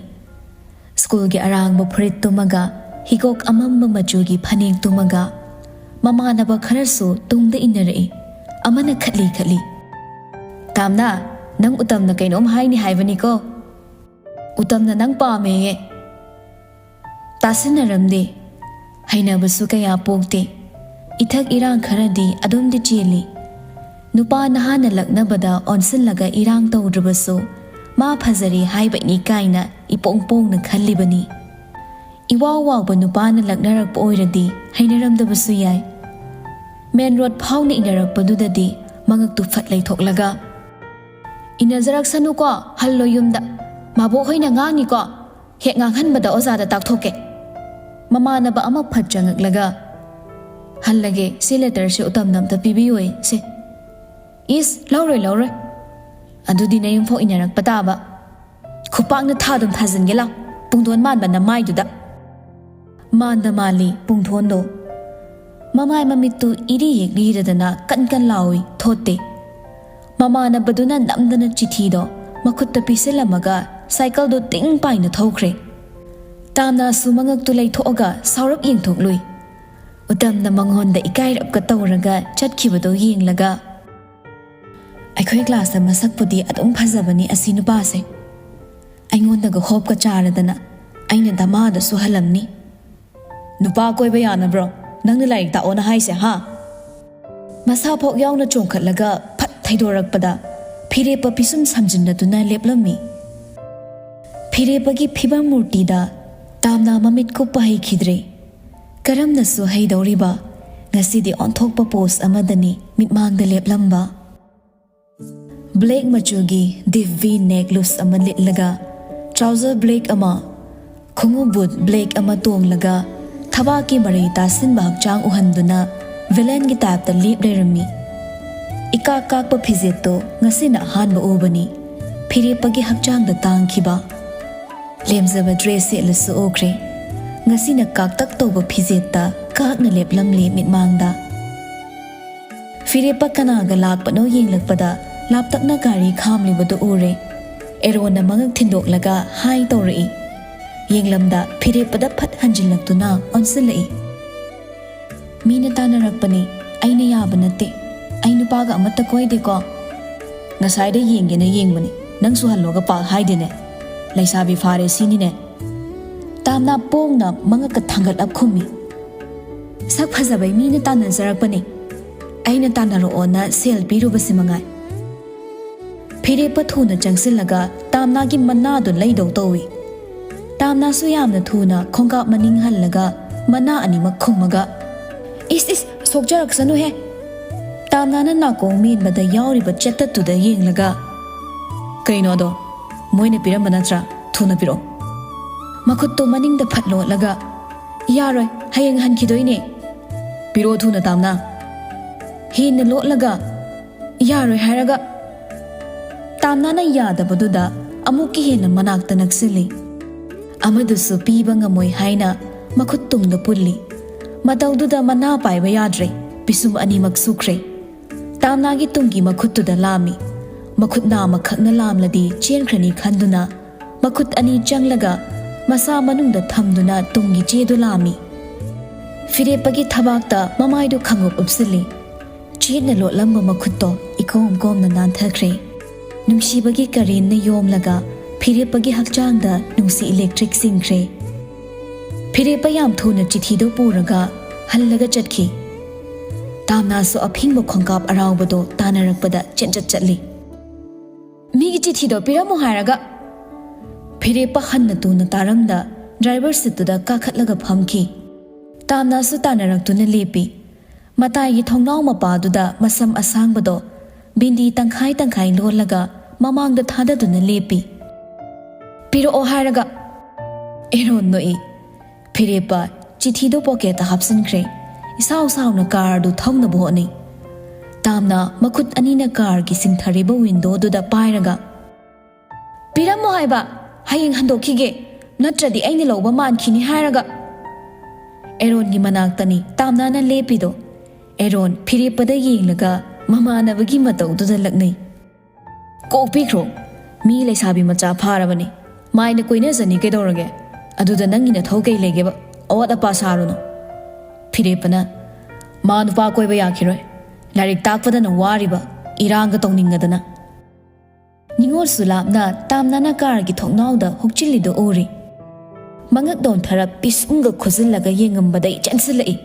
ꯁ꯭ꯀꯨꯜꯒꯤ ꯑꯔꯥꯡꯕ ꯐꯨꯔꯤꯠ ꯇꯨꯝꯃꯒ, ꯍꯤꯒꯣꯛ ꯑꯃꯝꯕ ꯃꯆꯨꯒꯤ ꯐꯅꯦꯛ ꯇꯨꯝꯃꯒ, ꯃꯃꯥꯟꯅꯕ ꯈꯔꯁꯨ ꯇꯨꯡꯗ ꯏꯟꯅꯔꯛꯏ꯫ ꯑꯃꯅ ꯈꯠꯂꯤ ꯈꯠꯂꯤ, "ꯇꯥꯝꯅꯥ, ꯅꯪ ꯎꯇꯝꯅ ꯀꯩꯅꯣꯝ ꯍꯥꯏꯅꯤ ꯍꯥꯏꯕꯅꯤꯀꯣ꯫ ꯎꯇꯝꯅ ꯅꯪ ꯄꯥꯝꯃꯦꯌꯦ꯫" ꯇꯥꯁꯤꯟꯅꯔꯝꯗꯦ꯫ ꯍꯩꯅꯕꯁꯨ ꯀꯌꯥ ꯄꯣꯛꯇꯦ꯫ ꯏꯊꯛ ꯏꯔꯥꯡ ꯈꯔꯗꯤ ꯑꯗꯨꯝꯗꯤ ꯆꯦꯜꯂꯤ꯫ ꯅꯨꯄꯥ ꯅꯍꯥꯅ ꯂꯛꯅꯕꯗ ꯑꯣꯟꯁꯤꯜꯂꯒ ꯏꯔꯥꯡ ꯇꯧꯗ꯭ꯔꯕꯁꯨ, ꯃꯥ ꯐꯖꯔꯦ ꯍꯥꯏꯕꯅꯤ ꯀꯥꯏꯅ ꯏꯄꯣꯡ ꯄꯣꯡꯅ ꯈꯜꯂꯤꯕꯅꯤ꯫ ꯏꯋꯥꯎ ꯋꯥꯎꯕ ꯅꯨꯄꯥꯅ ꯂꯛꯅꯔꯛꯄ ꯑꯣꯏꯔꯗꯤ ꯍꯩꯅꯔꯝꯗꯕꯁꯨ ꯌꯥꯏ꯫ ꯃꯦꯟ ꯔꯣꯗ ꯐꯥꯎꯅ ꯏꯟꯅꯔꯛꯄꯗꯨꯗꯗꯤ ꯃꯉꯛꯇꯨ ꯐꯠ ꯂꯩꯊꯣꯛꯂꯒ, "ꯏꯟꯅꯖꯔꯛꯁꯅꯨꯀꯣ, ꯍꯜꯂꯣ ꯌꯨꯝꯗ꯫ ꯃꯥꯕꯣꯛ ꯍꯣꯏꯅ ꯉꯥꯡꯅꯤꯀꯣ꯫ ꯍꯦꯛ ꯉꯥꯡꯍꯟꯕꯗ ꯑꯣꯖꯥꯗ ꯇꯥꯛꯊꯣꯛꯀꯦ꯫" ꯃꯃꯥꯟꯅꯕ ꯑꯃ ꯐꯠ ꯆꯪꯉꯛꯂꯒ, "ꯍꯜꯂꯒꯦ, ꯁꯤ ꯂꯦꯇꯔꯁꯦ ꯎꯇꯝꯅ ꯑꯝꯇ ꯄꯤꯕꯤꯌꯣꯌꯦ, ꯁꯦ꯫" "ꯏꯁ, ꯂꯧꯔꯣꯏ, ꯂꯧꯔꯣꯏ꯫ ꯑꯗꯨꯗꯤ ꯅꯌꯨꯝꯐꯥꯎ ꯏꯟꯅꯔꯛꯄ ꯇꯥꯕ꯫ ꯈꯨꯄꯥꯛꯅ ꯊꯥꯗꯨꯝ ꯊꯥꯖꯤꯟꯒꯦ ꯂꯥꯎ, ꯄꯨꯡꯗꯣꯟ ꯃꯥꯟꯕ ꯅꯃꯥꯏꯗꯨꯗ꯫" ꯃꯥꯟꯗ ꯃꯥꯜꯂꯤ ꯄꯨꯡꯊꯣꯟꯗꯣ꯫ ꯃꯃꯥꯏ ꯃꯃꯤꯠꯇꯨ ꯏꯔꯤ ꯌꯦꯛꯂꯤꯔꯗꯅ ꯀꯟ ꯀꯟ ꯂꯥꯎꯏ, ꯊꯣꯠꯇꯦ꯫ ꯃꯃꯥꯟꯅꯕꯗꯨꯅ ꯅꯝꯗꯅ ꯆꯤꯊꯤꯗꯣ ꯃꯈꯨꯠꯇ ꯄꯤꯁꯤꯜꯂꯝꯃꯒ ꯁꯥꯏꯀꯜꯗꯣ ꯇꯤꯡ ꯄꯥꯏꯅ ꯊꯧꯈ꯭ꯔꯦ꯫ ꯇꯥꯝꯅꯥꯁꯨ ꯃꯉꯛꯇꯨ ꯂꯩꯊꯣꯛꯑꯒ ꯁꯥꯎꯔꯞ ꯌꯦꯡꯊꯣꯛꯂꯨꯏ꯫ ꯎꯇꯝꯅ ꯃꯉꯣꯟꯗ ꯏꯀꯥꯏꯔꯞꯀ ꯇꯧꯔꯒ ꯆꯠꯈꯤꯕꯗꯣ ꯌꯦꯡꯂꯒ, "ꯑꯩꯈꯣꯏ ꯀ꯭ꯂꯥꯁꯇ ꯃꯁꯛꯄꯨꯗꯤ ꯑꯗꯨꯝ ꯐꯖꯕꯅꯤ ꯑꯁꯤ ꯅꯨꯄꯥꯁꯦ꯫ ꯑꯩꯉꯣꯟꯗꯒ ꯍꯣꯞꯀ ꯆꯥꯔꯗꯅ ꯑꯩꯅ ꯗꯃꯥꯗ ꯁꯨꯍꯜꯂꯝꯅꯤ꯫" "ꯅꯨꯄꯥ ꯀꯣꯏꯕ ꯌꯥꯅꯕ꯭ꯔꯣ ꯅꯪꯅ ꯂꯥꯏꯔꯤꯛ ꯇꯥꯛꯑꯣꯅ ꯍꯥꯏꯁꯦ, ꯍꯥ?" ꯃꯁꯥ ꯐꯥꯎ ꯌꯥꯎꯅ ꯆꯣꯡꯈꯠꯂꯒ ꯐꯠ ꯊꯩꯗꯣꯔꯛꯄꯗ ꯐꯤꯔꯦꯞꯄ ꯄꯤꯁꯨꯝ ꯁꯝꯖꯤꯟꯅꯗꯨꯅ ꯂꯦꯞꯂꯝꯃꯤ꯫ ꯐꯤꯔꯦꯞꯄꯒꯤ ꯐꯤꯕꯝ ꯃꯨꯔꯇꯤꯗ ꯇꯥꯝꯅꯥ ꯃꯃꯤꯠ ꯀꯨꯞꯄ ꯍꯩꯈꯤꯗ꯭ꯔꯦ꯫ ꯀꯔꯝꯅꯁꯨ ꯍꯩꯗꯧꯔꯤꯕ? ꯉꯁꯤꯗꯤ ꯑꯣꯟꯊꯣꯛꯄ ꯄꯣꯁ ꯑꯃꯗꯅꯤ ꯃꯤꯠꯃꯥꯡꯗ ꯂꯦꯞꯂꯝꯕ꯫ ꯕ꯭ꯂꯦꯛ ꯃꯆꯨꯒꯤ ꯗꯤꯞ ꯚꯤ ꯅꯦꯛ ꯂꯨꯁ ꯑꯃ ꯂꯤꯠꯂꯒ, ꯇ꯭ꯔꯥꯎꯖꯔ ꯕ꯭ꯂꯦꯛ ꯑꯃ, ꯈꯣꯡꯎꯞ ꯕꯨꯠ ꯕ꯭ꯂꯦꯛ ꯑꯃ ꯇꯣꯡꯂꯒ, ꯊꯕꯥꯛꯀꯤ ꯃꯔꯩ ꯇꯥꯁꯤꯟꯕ ꯍꯛꯆꯥꯡ ꯎꯍꯟꯗꯨꯅ ꯚꯤꯂꯦꯟꯒꯤ ꯇꯥꯏꯞꯇ ꯂꯦꯞ ꯂꯩꯔꯝꯃꯤ꯫ ꯏꯀꯥꯛ ꯀꯥꯛꯄ ꯐꯤꯖꯦꯠꯇꯣ ꯉꯁꯤꯅ ꯑꯍꯥꯟꯕ ꯎꯕꯅꯤ꯫ ꯐꯤꯔꯦꯞꯄꯒꯤ ꯍꯛꯆꯥꯡꯗ ꯇꯥꯡꯈꯤꯕ꯫ ꯂꯦꯝꯖꯕ ꯗ꯭ꯔꯦꯁ ꯁꯦꯠꯂꯁꯨ ꯎꯈ꯭ꯔꯦ꯫ ꯉꯁꯤꯅ ꯀꯥꯛꯇꯛ ꯇꯧꯕ ꯐꯤꯖꯦꯠꯇ ꯀꯥꯛꯅ ꯂꯦꯞꯂꯝꯂꯦ ꯃꯤꯠꯃꯥꯡꯗ꯫ ꯐꯤꯔꯦꯞꯄ ꯀꯅꯥꯒ ꯂꯥꯛꯄꯅꯣ ꯌꯦꯡꯂꯛꯄꯗ ꯂꯥꯞꯇꯛꯅ ꯒꯥꯔꯤ ꯈꯥꯝꯂꯤꯕꯗꯨ ꯎꯔꯦ꯫ ꯑꯦꯔꯣꯅ ꯃꯉꯛ ꯊꯤꯟꯗꯣꯛꯂꯒ ꯍꯥꯏ ꯇꯧꯔꯛꯏ꯫ ꯌꯦꯡꯂꯝꯗ ꯐꯤꯔꯦꯞꯄꯗ ꯐꯠ ꯍꯟꯖꯤꯜꯂꯛꯇꯨꯅ ꯑꯣꯟꯁꯤꯜꯂꯛꯏ꯫ "ꯃꯤꯅ ꯇꯥꯟꯅꯔꯛꯄꯅꯤ, ꯑꯩꯅ ꯌꯥꯕ ꯅꯠꯇꯦ꯫ ꯑꯩ ꯅꯨꯄꯥꯒ ꯑꯃꯠꯇ ꯀꯣꯏꯗꯦꯀꯣ꯫" "ꯉꯁꯥꯏꯗ ꯌꯦꯡꯒꯦꯅ ꯌꯦꯡꯕꯅꯤ, ꯅꯪꯁꯨ ꯍꯜꯂꯣꯒ ꯄꯥꯛ ꯍꯥꯏꯗꯦꯅꯦ꯫ ꯂꯩꯁꯥꯕꯤ ꯐꯥꯔꯦ ꯁꯤꯅꯤꯅꯦ꯫" ꯇꯥꯝꯅꯥ ꯄꯣꯡꯅ ꯃꯉꯛꯀ ꯊꯥꯡꯒꯠꯂꯞ ꯈꯨꯝꯃꯤ꯫ "ꯁꯛ ꯐꯖꯕꯩ ꯃꯤꯅ ꯇꯥꯟꯅꯖꯔꯛꯄꯅꯤ꯫ ꯑꯩꯅ ꯇꯥꯟꯅꯔꯛꯑꯣꯅ ꯁꯦꯜ ꯄꯤꯔꯨꯕꯁꯤ ꯃꯉꯥꯏ꯫" ꯐꯤꯔꯦꯞꯄ ꯊꯨꯅ ꯆꯪꯁꯤꯜꯂꯒ ꯇꯥꯝꯅꯥꯒꯤ ꯃꯅꯥꯗꯨ ꯂꯩꯗꯧ ꯇꯧꯏ꯫ ꯇꯥꯝꯅꯥꯁꯨ ꯌꯥꯝꯅ ꯊꯨꯅ ꯈꯣꯡꯀꯥꯞ ꯃꯅꯤꯡ ꯍꯜꯂꯒ ꯃꯅꯥ ꯑꯅꯤꯃꯛ ꯈꯨꯝꯃꯒ, "ꯏꯁ ꯏꯁ, ꯁꯣꯛꯆꯔꯛꯁꯅꯨꯍꯦ!" ꯇꯥꯝꯅꯥꯅ ꯅꯥꯀꯣꯡ ꯃꯦꯟꯕꯗ ꯌꯥꯎꯔꯤꯕ ꯆꯦꯠꯇꯠꯇꯨꯗ ꯌꯦꯡꯂꯒ, "ꯀꯩꯅꯣꯗꯣ? ꯃꯣꯏꯅ ꯄꯤꯔꯝꯕ ꯅꯠꯇ꯭ꯔꯥ? ꯊꯨꯅ ꯄꯤꯔꯛꯑꯣ꯫" ꯃꯈꯨꯠꯇꯣ ꯃꯅꯤꯡꯗ ꯐꯠ ꯂꯣꯠꯂꯒ, "ꯌꯥꯔꯣꯏ, ꯍꯌꯦꯡ ꯍꯟꯈꯤꯗꯣꯏꯅꯦ꯫" "ꯄꯤꯔꯛꯑꯣ ꯊꯨꯅ, ꯇꯥꯝꯅꯥ!" ꯍꯦꯟꯅ ꯂꯣꯠꯂꯒ, "ꯌꯥꯔꯣꯏ" ꯍꯥꯏꯔꯒ, ꯇꯥꯝꯅꯥꯅ ꯌꯥꯗꯕꯗꯨꯗ ꯑꯃꯨꯛꯀ ꯍꯦꯟꯅ ꯃꯅꯥꯛꯇ ꯅꯛꯁꯤꯜꯂꯤ꯫ ꯑꯃꯗꯨꯁꯨ ꯄꯤꯕ ꯉꯝꯃꯣꯏ ꯍꯥꯏꯅ ꯃꯈꯨꯠ ꯇꯨꯡꯗ ꯄꯨꯜꯂꯤ꯫ ꯃꯇꯧꯗꯨꯗ ꯃꯅꯥ ꯄꯥꯏꯕ ꯌꯥꯗ꯭ꯔꯦ, ꯄꯤꯁꯨꯝ ꯑꯅꯤꯃꯛ ꯁꯨꯈ꯭ꯔꯦ꯫ ꯇꯥꯝꯅꯥꯒꯤ ꯇꯨꯡꯒꯤ ꯃꯈꯨꯠꯇꯨꯗ ꯂꯥꯝꯃꯤ꯫ ꯃꯈꯨꯠ ꯅꯥꯝꯃꯈꯛꯅ ꯂꯥꯝꯂꯗꯤ ꯆꯦꯟꯈ꯭ꯔꯅꯤ ꯈꯟꯗꯨꯅ ꯃꯈꯨꯠ ꯑꯅꯤ ꯆꯪꯂꯒ ꯃꯁꯥ ꯃꯅꯨꯡꯗ ꯊꯝꯗꯨꯅ ꯇꯨꯡꯒꯤ ꯆꯦꯗꯨ ꯂꯥꯝꯃꯤ꯫ ꯐꯤꯔꯦꯞꯄꯒꯤ ꯊꯕꯥꯛꯇ ꯃꯃꯥꯏꯗꯨ ꯈꯪꯎꯞ ꯎꯞꯁꯤꯜꯂꯤ꯫ ꯆꯦꯠꯅ ꯂꯣꯠꯂꯝꯕ ꯃꯈꯨꯠꯇꯣ ꯏꯀꯣꯝ ꯀꯣꯝꯅ ꯅꯥꯟꯊꯈ꯭ꯔꯦ꯫ ꯅꯨꯡꯁꯤꯕꯒꯤ ꯀꯔꯦꯟꯅ ꯌꯣꯝꯂꯒ ꯐꯤꯔꯦꯞꯄꯒꯤ ꯍꯛꯆꯥꯡꯗ ꯅꯨꯡꯁꯤ ꯏꯂꯦꯛꯇ꯭ꯔꯤꯛ ꯆꯤꯡꯈ꯭ꯔꯦ꯫ ꯐꯤꯔꯦꯞꯄ ꯌꯥꯝ ꯊꯨꯅ ꯆꯤꯊꯤꯗꯨ ꯄꯨꯔꯒ ꯍꯜꯂꯒ ꯆꯠꯈꯤ꯫ ꯇꯥꯝꯅꯥꯁꯨ ꯑꯐꯤꯡꯕ ꯈꯣꯡꯀꯥꯞ ꯑꯔꯥꯎꯕꯗꯣ ꯇꯥꯟꯅꯔꯛꯄꯗ ꯆꯦꯟꯆꯠ ꯆꯠꯂꯤ꯫ "ꯃꯤꯒꯤ ꯆꯤꯊꯤꯗꯣ ꯄꯤꯔꯝꯃꯣ ꯍꯥꯏꯔꯒ!" ꯐꯤꯔꯦꯞꯄ ꯍꯟꯅ ꯇꯨꯅ ꯇꯥꯔꯝꯗ ꯗ꯭ꯔꯥꯏꯚꯔ ꯁꯤꯠꯇꯨꯗ ꯀꯥꯈꯠꯂꯒ ꯐꯝꯈꯤ꯫ ꯇꯥꯝꯅꯥꯁꯨ ꯇꯥꯟꯅꯔꯛꯇꯨꯅ ꯂꯦꯞꯄꯤ꯫ ꯃꯇꯥꯏꯒꯤ ꯊꯣꯡꯅꯥꯎ ꯃꯄꯥꯗꯨꯗ ꯃꯁꯝ ꯑꯁꯥꯡꯕꯗꯣ ꯕꯤꯟꯗꯤ ꯇꯪꯈꯥꯏ ꯇꯪꯈꯥꯏ ꯂꯣꯜꯂꯒ ꯃꯃꯥꯡꯗ ꯊꯥꯗꯗꯨꯅ ꯂꯦꯞꯄꯤ꯫ "ꯄꯤꯔꯛꯑꯣ ꯍꯥꯏꯔꯒ!" ꯑꯦꯔꯣꯟ ꯅꯣꯛꯏ꯫ ꯐꯤꯔꯦꯞꯄ ꯆꯤꯊꯤꯗꯨ ꯄꯣꯀꯦꯠꯇ ꯍꯥꯞꯆꯤꯟꯈ꯭ꯔꯦ꯫ ꯏꯁꯥꯎ ꯁꯥꯎꯅ ꯀꯥꯔꯗꯨ ꯊꯧꯅꯕ ꯍꯣꯠꯅꯩ꯫ ꯇꯥꯝꯅꯥ ꯃꯈꯨꯠ ꯑꯅꯤꯅ ꯀꯥꯔꯒꯤ ꯁꯤꯡꯊꯔꯤꯕ ꯋꯤꯟꯗꯣꯗꯨꯗ ꯄꯥꯏꯔꯒ, "ꯄꯤꯔꯝꯃꯣ ꯍꯥꯏꯕ! ꯍꯌꯦꯡ ꯍꯟꯗꯣꯛꯈꯤꯒꯦ, ꯅꯠꯇ꯭ꯔꯗꯤ ꯑꯩꯅ ꯂꯧꯕ ꯃꯥꯟꯈꯤꯅꯤ ꯍꯥꯏꯔꯒ!" ꯑꯦꯔꯣꯟꯒꯤ ꯃꯅꯥꯛꯇꯅꯤ ꯇꯥꯝꯅꯥꯅ ꯂꯦꯞꯄꯤꯗꯣ꯫ ꯑꯦꯔꯣꯟ ꯐꯤꯔꯦꯞꯄꯗ ꯌꯦꯡꯂꯒ ꯃꯃꯥꯟꯅꯕꯒꯤ ꯃꯇꯧꯗꯨꯗ ꯂꯛꯅꯩ꯫ "ꯀꯣꯛ ꯄꯤꯈ꯭ꯔꯣ꯫ ꯃꯤ ꯂꯩꯁꯥꯕꯤ ꯃꯆꯥ ꯐꯥꯔꯕꯅꯤ꯫ ꯃꯥꯏꯅ ꯀꯣꯏꯅꯖꯅꯤ ꯀꯩꯗꯧꯔꯒꯦ? ꯑꯗꯨꯗ ꯅꯪꯒꯤ ꯅꯊꯧ ꯀꯩ ꯂꯩꯒꯦꯕ? ꯑꯋꯥꯠ ꯑꯄꯥ ꯁꯥꯔꯨꯅꯨ꯫" ꯐꯤꯔꯦꯞꯄꯅ, "ꯃꯥ ꯅꯨꯄꯥ ꯀꯣꯏꯕ ꯌꯥꯈꯤꯔꯣꯏ꯫ ꯂꯥꯏꯔꯤꯛ ꯇꯥꯛꯄꯗꯅ ꯋꯥꯔꯤꯕ, ꯏꯔꯥꯡꯒ ꯇꯧꯅꯤꯡꯉꯗꯅ꯫" ꯅꯤꯉꯣꯜꯁꯨ ꯂꯥꯞꯅ ꯇꯥꯝꯅꯥꯅ ꯀꯥꯔꯒꯤ ꯊꯣꯡꯅꯥꯎꯗ ꯍꯨꯛꯆꯤꯜꯂꯤꯗꯨ ꯎꯔꯤ꯫ ꯃꯉꯛ ꯅꯣꯟꯊꯔ ꯄꯤꯁꯨꯝꯒ ꯈꯨꯖꯤꯜꯂꯒ ꯌꯦꯡꯉꯝꯕꯗꯩ ꯆꯦꯟꯁꯤꯜꯂꯛꯏ꯫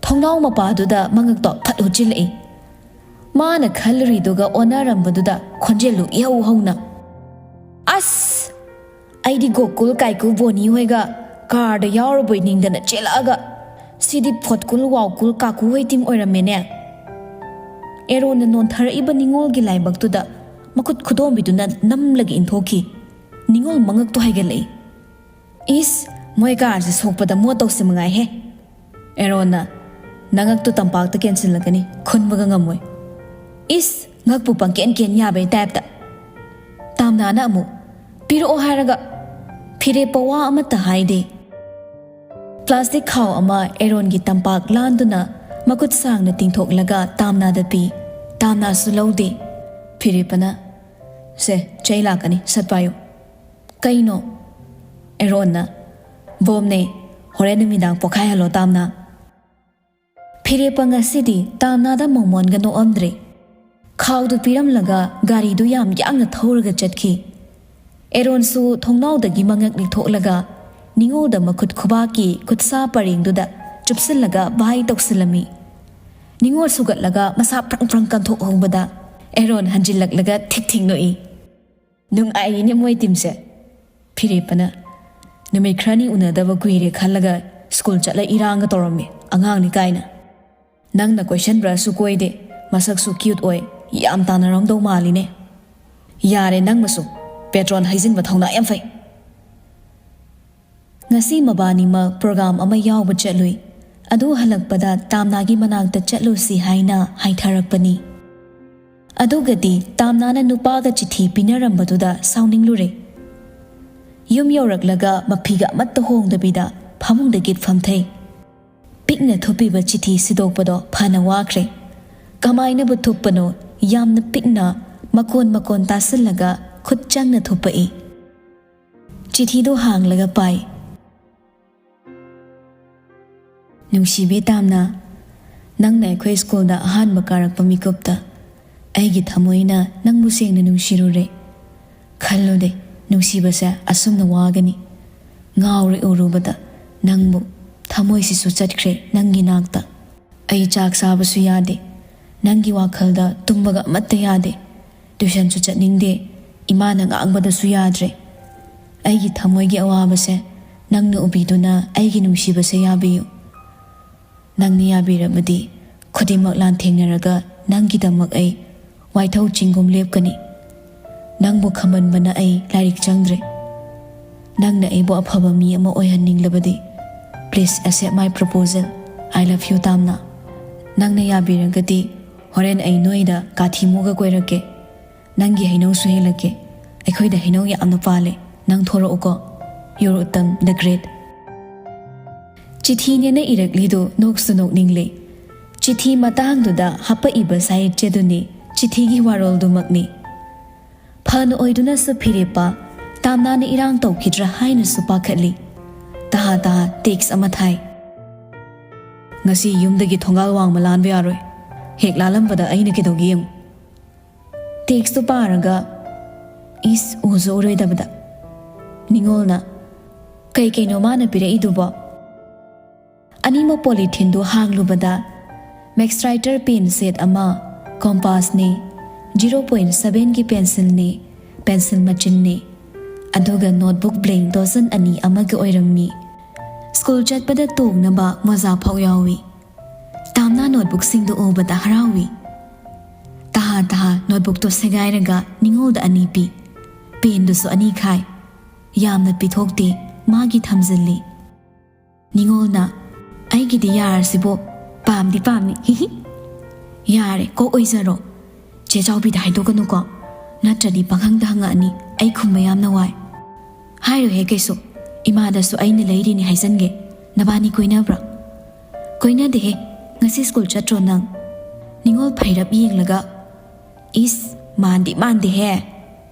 ꯊꯣꯡꯅꯥꯎ ꯃꯄꯥꯗꯨꯗ ꯃꯉꯛꯇꯣ ꯐꯠ ꯍꯨꯠꯆꯤꯜꯂꯛꯏ꯫ ꯃꯥꯅ ꯈꯜꯂꯨꯔꯤꯗꯨꯒ ꯑꯣꯟꯅꯔꯝꯕꯗꯨꯗ ꯈꯣꯟꯖꯦꯜꯗꯨ ꯏꯍꯧ ꯍꯧꯅ, "ꯑꯁ! ꯑꯩꯗꯤ ꯒꯣꯀꯨꯜ ꯀꯥꯏꯀꯨ ꯕꯣꯅꯤ ꯍꯣꯏꯒ ꯀꯥꯔꯗ ꯌꯥꯎꯔꯕꯣꯏ ꯅꯤꯡꯗꯅ ꯆꯦꯜꯂꯛꯑꯒ, ꯁꯤꯗꯤ ꯐꯣꯠꯀꯨꯜ ꯋꯥꯎꯀꯨꯜ ꯀꯥꯀꯨ ꯍꯣꯏ ꯇꯤꯝ ꯑꯣꯏꯔꯝꯃꯦꯅꯦ!" ꯑꯦꯔꯣꯟꯅ ꯅꯣꯟꯊꯔꯛꯏꯕ ꯅꯤꯉꯣꯜꯒꯤ ꯂꯥꯏꯕꯛꯇꯨꯗ ꯃꯈꯨꯠ ꯈꯨꯗꯣꯝꯕꯤꯗꯨꯅ ꯅꯝꯂꯒ ꯏꯟꯊꯣꯛꯈꯤ꯫ ꯅꯤꯉꯣꯜ ꯃꯉꯛꯇꯣ ꯍꯥꯏꯒꯠꯂꯛꯏ꯫ "ꯏꯁ, ꯃꯣꯏ ꯀꯥꯔꯁꯦ ꯁꯣꯛꯄꯗ ꯃꯣꯠ ꯇꯧꯁꯤ ꯃꯉꯥꯏꯍꯦ!" ꯑꯦꯔꯣꯟꯅ, "ꯅꯉꯛꯇꯨ ꯇꯝꯄꯥꯛꯇ ꯀꯦꯟꯁꯤꯜꯂꯛꯀꯅꯤ, ꯈꯨꯟꯕꯒ ꯉꯝꯃꯣꯏ꯫ ꯏꯁ, ꯉꯛꯄꯨ ꯄꯪꯀꯦꯟ ꯀꯦꯟ ꯌꯥꯕꯩ ꯇꯥꯏꯞꯇ!" ꯇꯥꯝꯅꯥꯅ ꯑꯃꯨꯛ, "ꯄꯤꯔꯛꯑꯣ ꯍꯥꯏꯔꯒ!" ꯐꯤꯔꯦꯞꯄ ꯋꯥ ꯑꯃꯠꯇ ꯍꯥꯏꯗꯦ꯫ ꯄ꯭ꯂꯥꯁꯇꯤꯛ ꯈꯥꯎ ꯑꯃ ꯑꯦꯔꯣꯟꯒꯤ ꯇꯝꯄꯥꯛ ꯂꯥꯟꯗꯨꯅ ꯃꯈꯨꯠ ꯁꯥꯡꯅ ꯇꯤꯡꯊꯣꯛꯂꯒ ꯇꯥꯝꯅꯥꯗ ꯄꯤ꯫ ꯇꯥꯝꯅꯥꯁꯨ ꯂꯧꯗꯦ꯫ ꯐꯤꯔꯦꯞꯄꯅ, "ꯁꯦ, ꯆꯩ ꯂꯥꯛꯀꯅꯤ, ꯁꯠ ꯄꯥꯏꯌꯨ!" "ꯀꯩꯅꯣ?" ꯑꯦꯔꯣꯟꯅ, "ꯕꯣꯝꯅꯦ, ꯍꯣꯔꯦꯟ ꯅꯨꯃꯤꯗꯥꯡ ꯄꯣꯈꯥꯏꯍꯜꯂꯣ, ꯇꯥꯝꯅꯥ!" ꯐꯤꯔꯦꯞꯄ ꯉꯁꯤꯗꯤ ꯇꯥꯝꯅꯥꯗ ꯃꯣꯃꯣꯟꯒ ꯅꯣꯛꯑꯝꯗ꯭ꯔꯦ꯫ ꯈꯥꯎꯗꯨ ꯄꯤꯔꯝꯂꯒ ꯒꯥꯔꯤꯗꯨ ꯌꯥꯝ ꯌꯥꯡꯅ ꯊꯧꯔꯒ ꯆꯠꯈꯤ꯫ ꯑꯦꯔꯣꯟꯁꯨ ꯊꯣꯡꯅꯥꯎꯗꯒꯤ ꯃꯉꯛ ꯂꯤꯊꯣꯛꯂꯒ ꯅꯤꯉꯣꯜꯗ ꯃꯈꯨꯠ ꯈꯨꯕꯥꯛꯀꯤ ꯈꯨꯠꯁꯥ ꯄꯔꯦꯡꯗꯨꯗ ꯆꯨꯞꯁꯤꯜꯂꯒ ꯚꯥꯏ ꯇꯧꯁꯤꯜꯂꯝꯃꯤ꯫ ꯅꯤꯉꯣꯜ ꯁꯨꯒꯠꯂꯒ ꯃꯁꯥ ꯐ꯭ꯔꯪ ꯐ꯭ꯔꯪ ꯀꯟꯊꯣꯛꯍꯧꯕꯗ ꯑꯦꯔꯣꯟ ꯍꯟꯖꯤꯜꯂꯛꯂꯒ ꯊꯤꯛ ꯊꯤꯛ ꯅꯣꯛꯏ꯫ "ꯅꯨꯡꯉꯥꯏꯔꯤꯅꯦ ꯃꯣꯏ ꯇꯤꯝꯁꯦ!" ꯐꯤꯔꯦꯞꯄꯅ, "ꯅꯨꯃꯤꯠ ꯈꯔꯅꯤ ꯎꯅꯗꯕ ꯀꯨꯏꯔꯦ ꯈꯜꯂꯒ ꯁ꯭ꯀꯨꯜ ꯆꯠꯂ ꯏꯔꯥꯡꯒ ꯇꯧꯔꯝꯃꯤ, ꯑꯉꯥꯡꯅꯤ ꯀꯥꯏꯅ꯫ ꯅꯪꯅ ꯀꯣꯏꯁꯟ ꯕ꯭ꯔꯁꯁꯨ ꯀꯣꯏꯗꯦ, ꯃꯁꯛꯁꯨ ꯀ꯭ꯌꯨꯠ ꯑꯣꯏ, ꯌꯥꯝ ꯇꯥꯟꯅꯔꯝꯗꯧ ꯃꯥꯜꯂꯤꯅꯦ꯫ ꯌꯥꯔꯦ ꯅꯪꯃꯁꯨ, ꯄꯦꯇ꯭ꯔꯣꯟ ꯍꯩꯖꯤꯟꯕ ꯊꯧꯅꯥ ꯌꯥꯝ ꯐꯩ!" ꯉꯁꯤ ꯃꯕꯥꯅꯤꯃꯛ ꯄ꯭ꯔꯣꯒ꯭ꯔꯥꯝ ꯑꯃ ꯌꯥꯎꯕ ꯆꯠꯂꯨꯏ꯫ ꯑꯗꯨ ꯍꯜꯂꯛꯄꯗ ꯇꯥꯝꯅꯥꯒꯤ ꯃꯅꯥꯛꯇ ꯆꯠꯂꯨꯁꯤ ꯍꯥꯏꯅ ꯍꯥꯏꯊꯔꯛꯄꯅꯤ꯫ ꯑꯗꯨꯒꯗꯤ ꯇꯥꯝꯅꯥꯅ ꯅꯨꯄꯥꯒ ꯆꯤꯊꯤ ꯄꯤꯅꯔꯝꯕꯗꯨꯗ ꯁꯥꯎꯅꯤꯡꯂꯨꯔꯦ꯫ ꯌꯨꯝ ꯌꯧꯔꯛꯂꯒ ꯃꯐꯤꯒ ꯑꯃꯠꯇ ꯍꯣꯡꯗꯕꯤꯗ ꯐꯃꯨꯡꯗ ꯒꯤꯠ ꯐꯝꯊꯩ꯫ ꯄꯤꯛꯅ ꯊꯨꯞꯄꯤꯕ ꯆꯤꯊꯤ ꯁꯤꯗꯣꯛꯄꯗꯣ ꯐꯅ ꯋꯥꯈ꯭ꯔꯦ꯫ ꯀꯃꯥꯏꯅꯕꯨ ꯊꯨꯞꯄꯅꯣ, ꯌꯥꯝꯅ ꯄꯤꯛꯅ ꯃꯀꯣꯟ ꯃꯀꯣꯟ ꯇꯥꯁꯤꯜꯂꯒ ꯈꯨꯠ ꯆꯪꯅ ꯊꯨꯞꯄꯛꯏ꯫ ꯆꯤꯊꯤꯗꯨ ꯍꯥꯡꯂꯒ ꯄꯥꯏ꯫ "ꯅꯨꯡꯁꯤꯕꯤ ꯇꯥꯝꯅꯥ, ꯅꯪꯅ ꯑꯩꯈꯣꯏ ꯁ꯭ꯀꯨꯜꯗ ꯑꯍꯥꯟꯕ ꯀꯥꯔꯛꯄ ꯃꯤꯀꯨꯞꯇ ꯑꯩꯒꯤ ꯊꯃꯣꯏꯅ ꯅꯪꯕꯨ ꯁꯦꯡꯅ ꯅꯨꯡꯁꯤꯔꯨꯔꯦ꯫ ꯈꯜꯂꯨꯗꯦ, ꯅꯨꯡꯁꯤꯕꯁꯦ ꯑꯁꯨꯝꯅ ꯋꯥꯒꯅꯤ꯫ ꯉꯥꯎꯔꯦ ꯎꯔꯨꯕꯗ ꯅꯪꯕꯨ꯫ ꯊꯃꯣꯏꯁꯤꯁꯨ ꯆꯠꯈ꯭ꯔꯦ ꯅꯪꯒꯤ ꯅꯥꯛꯇ꯫ ꯑꯩ ꯆꯥꯛ ꯆꯥꯕꯁꯨ ꯌꯥꯗꯦ, ꯅꯪꯒꯤ ꯋꯥꯈꯜꯗ ꯇꯨꯝꯕꯒ ꯑꯃꯠꯇ ꯌꯥꯗꯦ꯫ ꯇ꯭ꯌꯨꯁꯟꯁꯨ ꯆꯠꯅꯤꯡꯗꯦ, ꯏꯃꯥꯅ ꯉꯥꯡꯕꯗꯁꯨ ꯌꯥꯗ꯭ꯔꯦ꯫ ꯑꯩꯒꯤ ꯊꯃꯣꯏꯒꯤ ꯑꯋꯥꯕꯁꯦ ꯅꯪꯅ ꯎꯕꯤꯗꯨꯅ ꯑꯩꯒꯤ ꯅꯨꯡꯁꯤꯕꯁꯦ ꯌꯥꯕꯤꯌꯨ꯫ ꯅꯪꯅ ꯌꯥꯕꯤꯔꯕꯗꯤ ꯈꯨꯗꯤꯡꯃꯛ ꯂꯥꯟꯊꯦꯡꯅꯔꯒ ꯅꯪꯒꯤꯗꯃꯛ ꯑꯩ ꯋꯥꯏꯊꯧ ꯆꯤꯡꯒꯨꯝ ꯂꯦꯞꯀꯅꯤ꯫ ꯅꯪꯕꯨ ꯈꯝꯕꯟꯕꯅ ꯑꯩ ꯂꯥꯏꯔꯤꯛ ꯆꯪꯗ꯭ꯔꯦ꯫ ꯅꯪꯅ ꯑꯩꯕꯨ ꯑꯐꯕ ꯃꯤ ꯑꯃ ꯑꯣꯏꯍꯟꯅꯤꯡꯂꯕꯗꯤ, please accept my proposal. I love you, ꯇꯥꯝꯅ꯫ ꯅꯪꯅ ꯌꯥꯕꯤꯔꯒꯗꯤ ꯍꯣꯔꯦꯟ ꯑꯩ ꯅꯣꯏꯗ ꯀꯥꯊꯤꯃꯨꯒ ꯀꯣꯏꯔꯛꯀꯦ꯫ ꯅꯪꯒꯤ ꯍꯩꯅꯧꯁꯨ ꯍꯦꯜꯂꯛꯀꯦ꯫ ꯑꯩꯈꯣꯏꯗ ꯍꯩꯅꯧ ꯌꯥꯝꯅ ꯄꯥꯜꯂꯦ꯫ ꯅꯪ ꯊꯣꯔꯛꯎꯀꯣ꯫ Your Uttam the Great꯫ ꯆꯤꯊꯤꯅꯦꯅ ꯏꯔꯛꯂꯤꯗꯨ ꯅꯣꯛꯁꯨ ꯅꯣꯛꯅꯤꯡꯂꯦ꯫ ꯆꯤꯊꯤ ꯃꯇꯥꯡꯗꯨꯗ ꯍꯥꯄꯛꯏꯕ ꯁꯥꯍꯤꯇ꯭ꯌꯗꯨꯅꯤ, ꯆꯤꯊꯤꯒꯤ ꯋꯥꯔꯣꯜꯗꯨꯃꯛꯅꯤ꯫ ꯐꯅ ꯑꯣꯏꯗꯨꯅꯁꯨ ꯐꯤꯔꯦꯞꯄ ꯇꯥꯝꯅꯥꯅ ꯏꯔꯥꯡ ꯇꯧꯈꯤꯗ꯭ꯔꯥ ꯍꯥꯏꯅꯁꯨ ꯄꯥꯈꯠꯂꯤ꯫ ꯇꯍꯥ ꯇꯍꯥ text ꯑꯃ ꯊꯥꯏ꯫ "ꯉꯁꯤ ꯌꯨꯝꯗꯒꯤ ꯊꯣꯡꯒꯥꯜ ꯋꯥꯡꯃ ꯂꯥꯟꯕ ꯌꯥꯔꯣꯏ꯫ ꯍꯦꯛ ꯂꯥꯜꯂꯝꯕꯗ ꯑꯩꯅ ꯀꯩꯗꯧꯒꯦ ꯌꯦꯡꯉꯨ꯫" Textꯇꯨ ꯄꯥꯔꯒ, ꯏꯁ, ꯎꯁꯨ ꯎꯔꯣꯏꯗꯕꯗ꯫ ꯅꯤꯉꯣꯜꯅ, "ꯀꯩ ꯀꯩꯅꯣ ꯃꯥꯅ ꯄꯤꯔꯛꯏꯗꯨꯕꯣ?" ꯑꯅꯤꯃꯛ polytheneꯗꯨ ꯍꯥꯡꯂꯨꯕꯗ, Maxwriter pen set ꯑꯃ, compassꯅꯤ, zero point sevenꯒꯤ pencilꯅꯤ, pencil ꯃꯆꯤꯟꯅꯤ, ꯑꯗꯨꯒ notebook blank dozen ꯑꯅꯤ ꯑꯃꯒ ꯑꯣꯏꯔꯝꯃꯤ꯫ ꯁ꯭ꯀꯨꯜ ꯆꯠꯄꯗ ꯇꯣꯡꯅꯕ ꯃꯣꯖꯥ ꯐꯥꯎ ꯌꯥꯎꯏ꯫ ꯇꯥꯝꯅ notebookꯁꯤꯡꯗꯨ ꯎꯕꯗ ꯍꯔꯥꯎꯏ꯫ ꯇꯍꯥ ꯇꯍꯥ notebookꯇꯨ ꯁꯦꯒꯥꯏꯔꯒ ꯅꯤꯉꯣꯜꯗ ꯑꯅꯤ ꯄꯤ꯫ Penꯗꯨꯁꯨ ꯑꯅꯤ ꯈꯥꯏ꯫ ꯌꯥꯝꯅ ꯄꯤꯊꯣꯛꯇꯦ, ꯃꯥꯒꯤ ꯊꯝꯖꯤꯜꯂꯤ꯫ ꯅꯤꯉꯣꯜꯅ, "ꯑꯩꯒꯤꯗꯤ ꯌꯥꯔꯁꯤꯕꯨ, ꯄꯥꯝꯗꯤ ꯄꯥꯝꯃꯤ, ꯍꯤꯍꯤ꯫" "ꯌꯥꯔꯦ, ꯀꯣꯛ ꯑꯣꯏꯖꯔꯣ꯫ ꯆꯦ ꯆꯥꯎꯕꯤꯗ ꯍꯥꯏꯗꯣꯛꯀꯅꯨꯀꯣ, ꯅꯠꯇ꯭ꯔꯗꯤ ꯄꯪꯍꯪꯗ ꯍꯪꯉꯛꯑꯅꯤ, ꯑꯩ ꯈꯨꯝꯕ ꯌꯥꯝꯅ ꯋꯥꯏ꯫" "ꯍꯥꯏꯔꯣꯏꯍꯦ ꯀꯩꯁꯨ, ꯏꯃꯥꯗꯁꯨ ꯑꯩꯅ ꯂꯩꯔꯤꯅꯤ ꯍꯥꯏꯖꯟꯒꯦ꯫ ꯅꯕꯥꯅꯤ ꯀꯣꯏꯅꯕ꯭ꯔꯣ?" "ꯀꯣꯏꯅꯗꯦꯍꯦ, ꯉꯁꯤ ꯁ꯭ꯀꯨꯜ ꯆꯠꯇ꯭ꯔꯣ ꯅꯪ?" ꯅꯤꯉꯣꯜ ꯐꯩꯔꯞ ꯌꯦꯡꯂꯒ, "ꯏꯁ, ꯃꯥꯟꯗꯤ ꯃꯥꯟꯗꯦꯍꯦ꯫"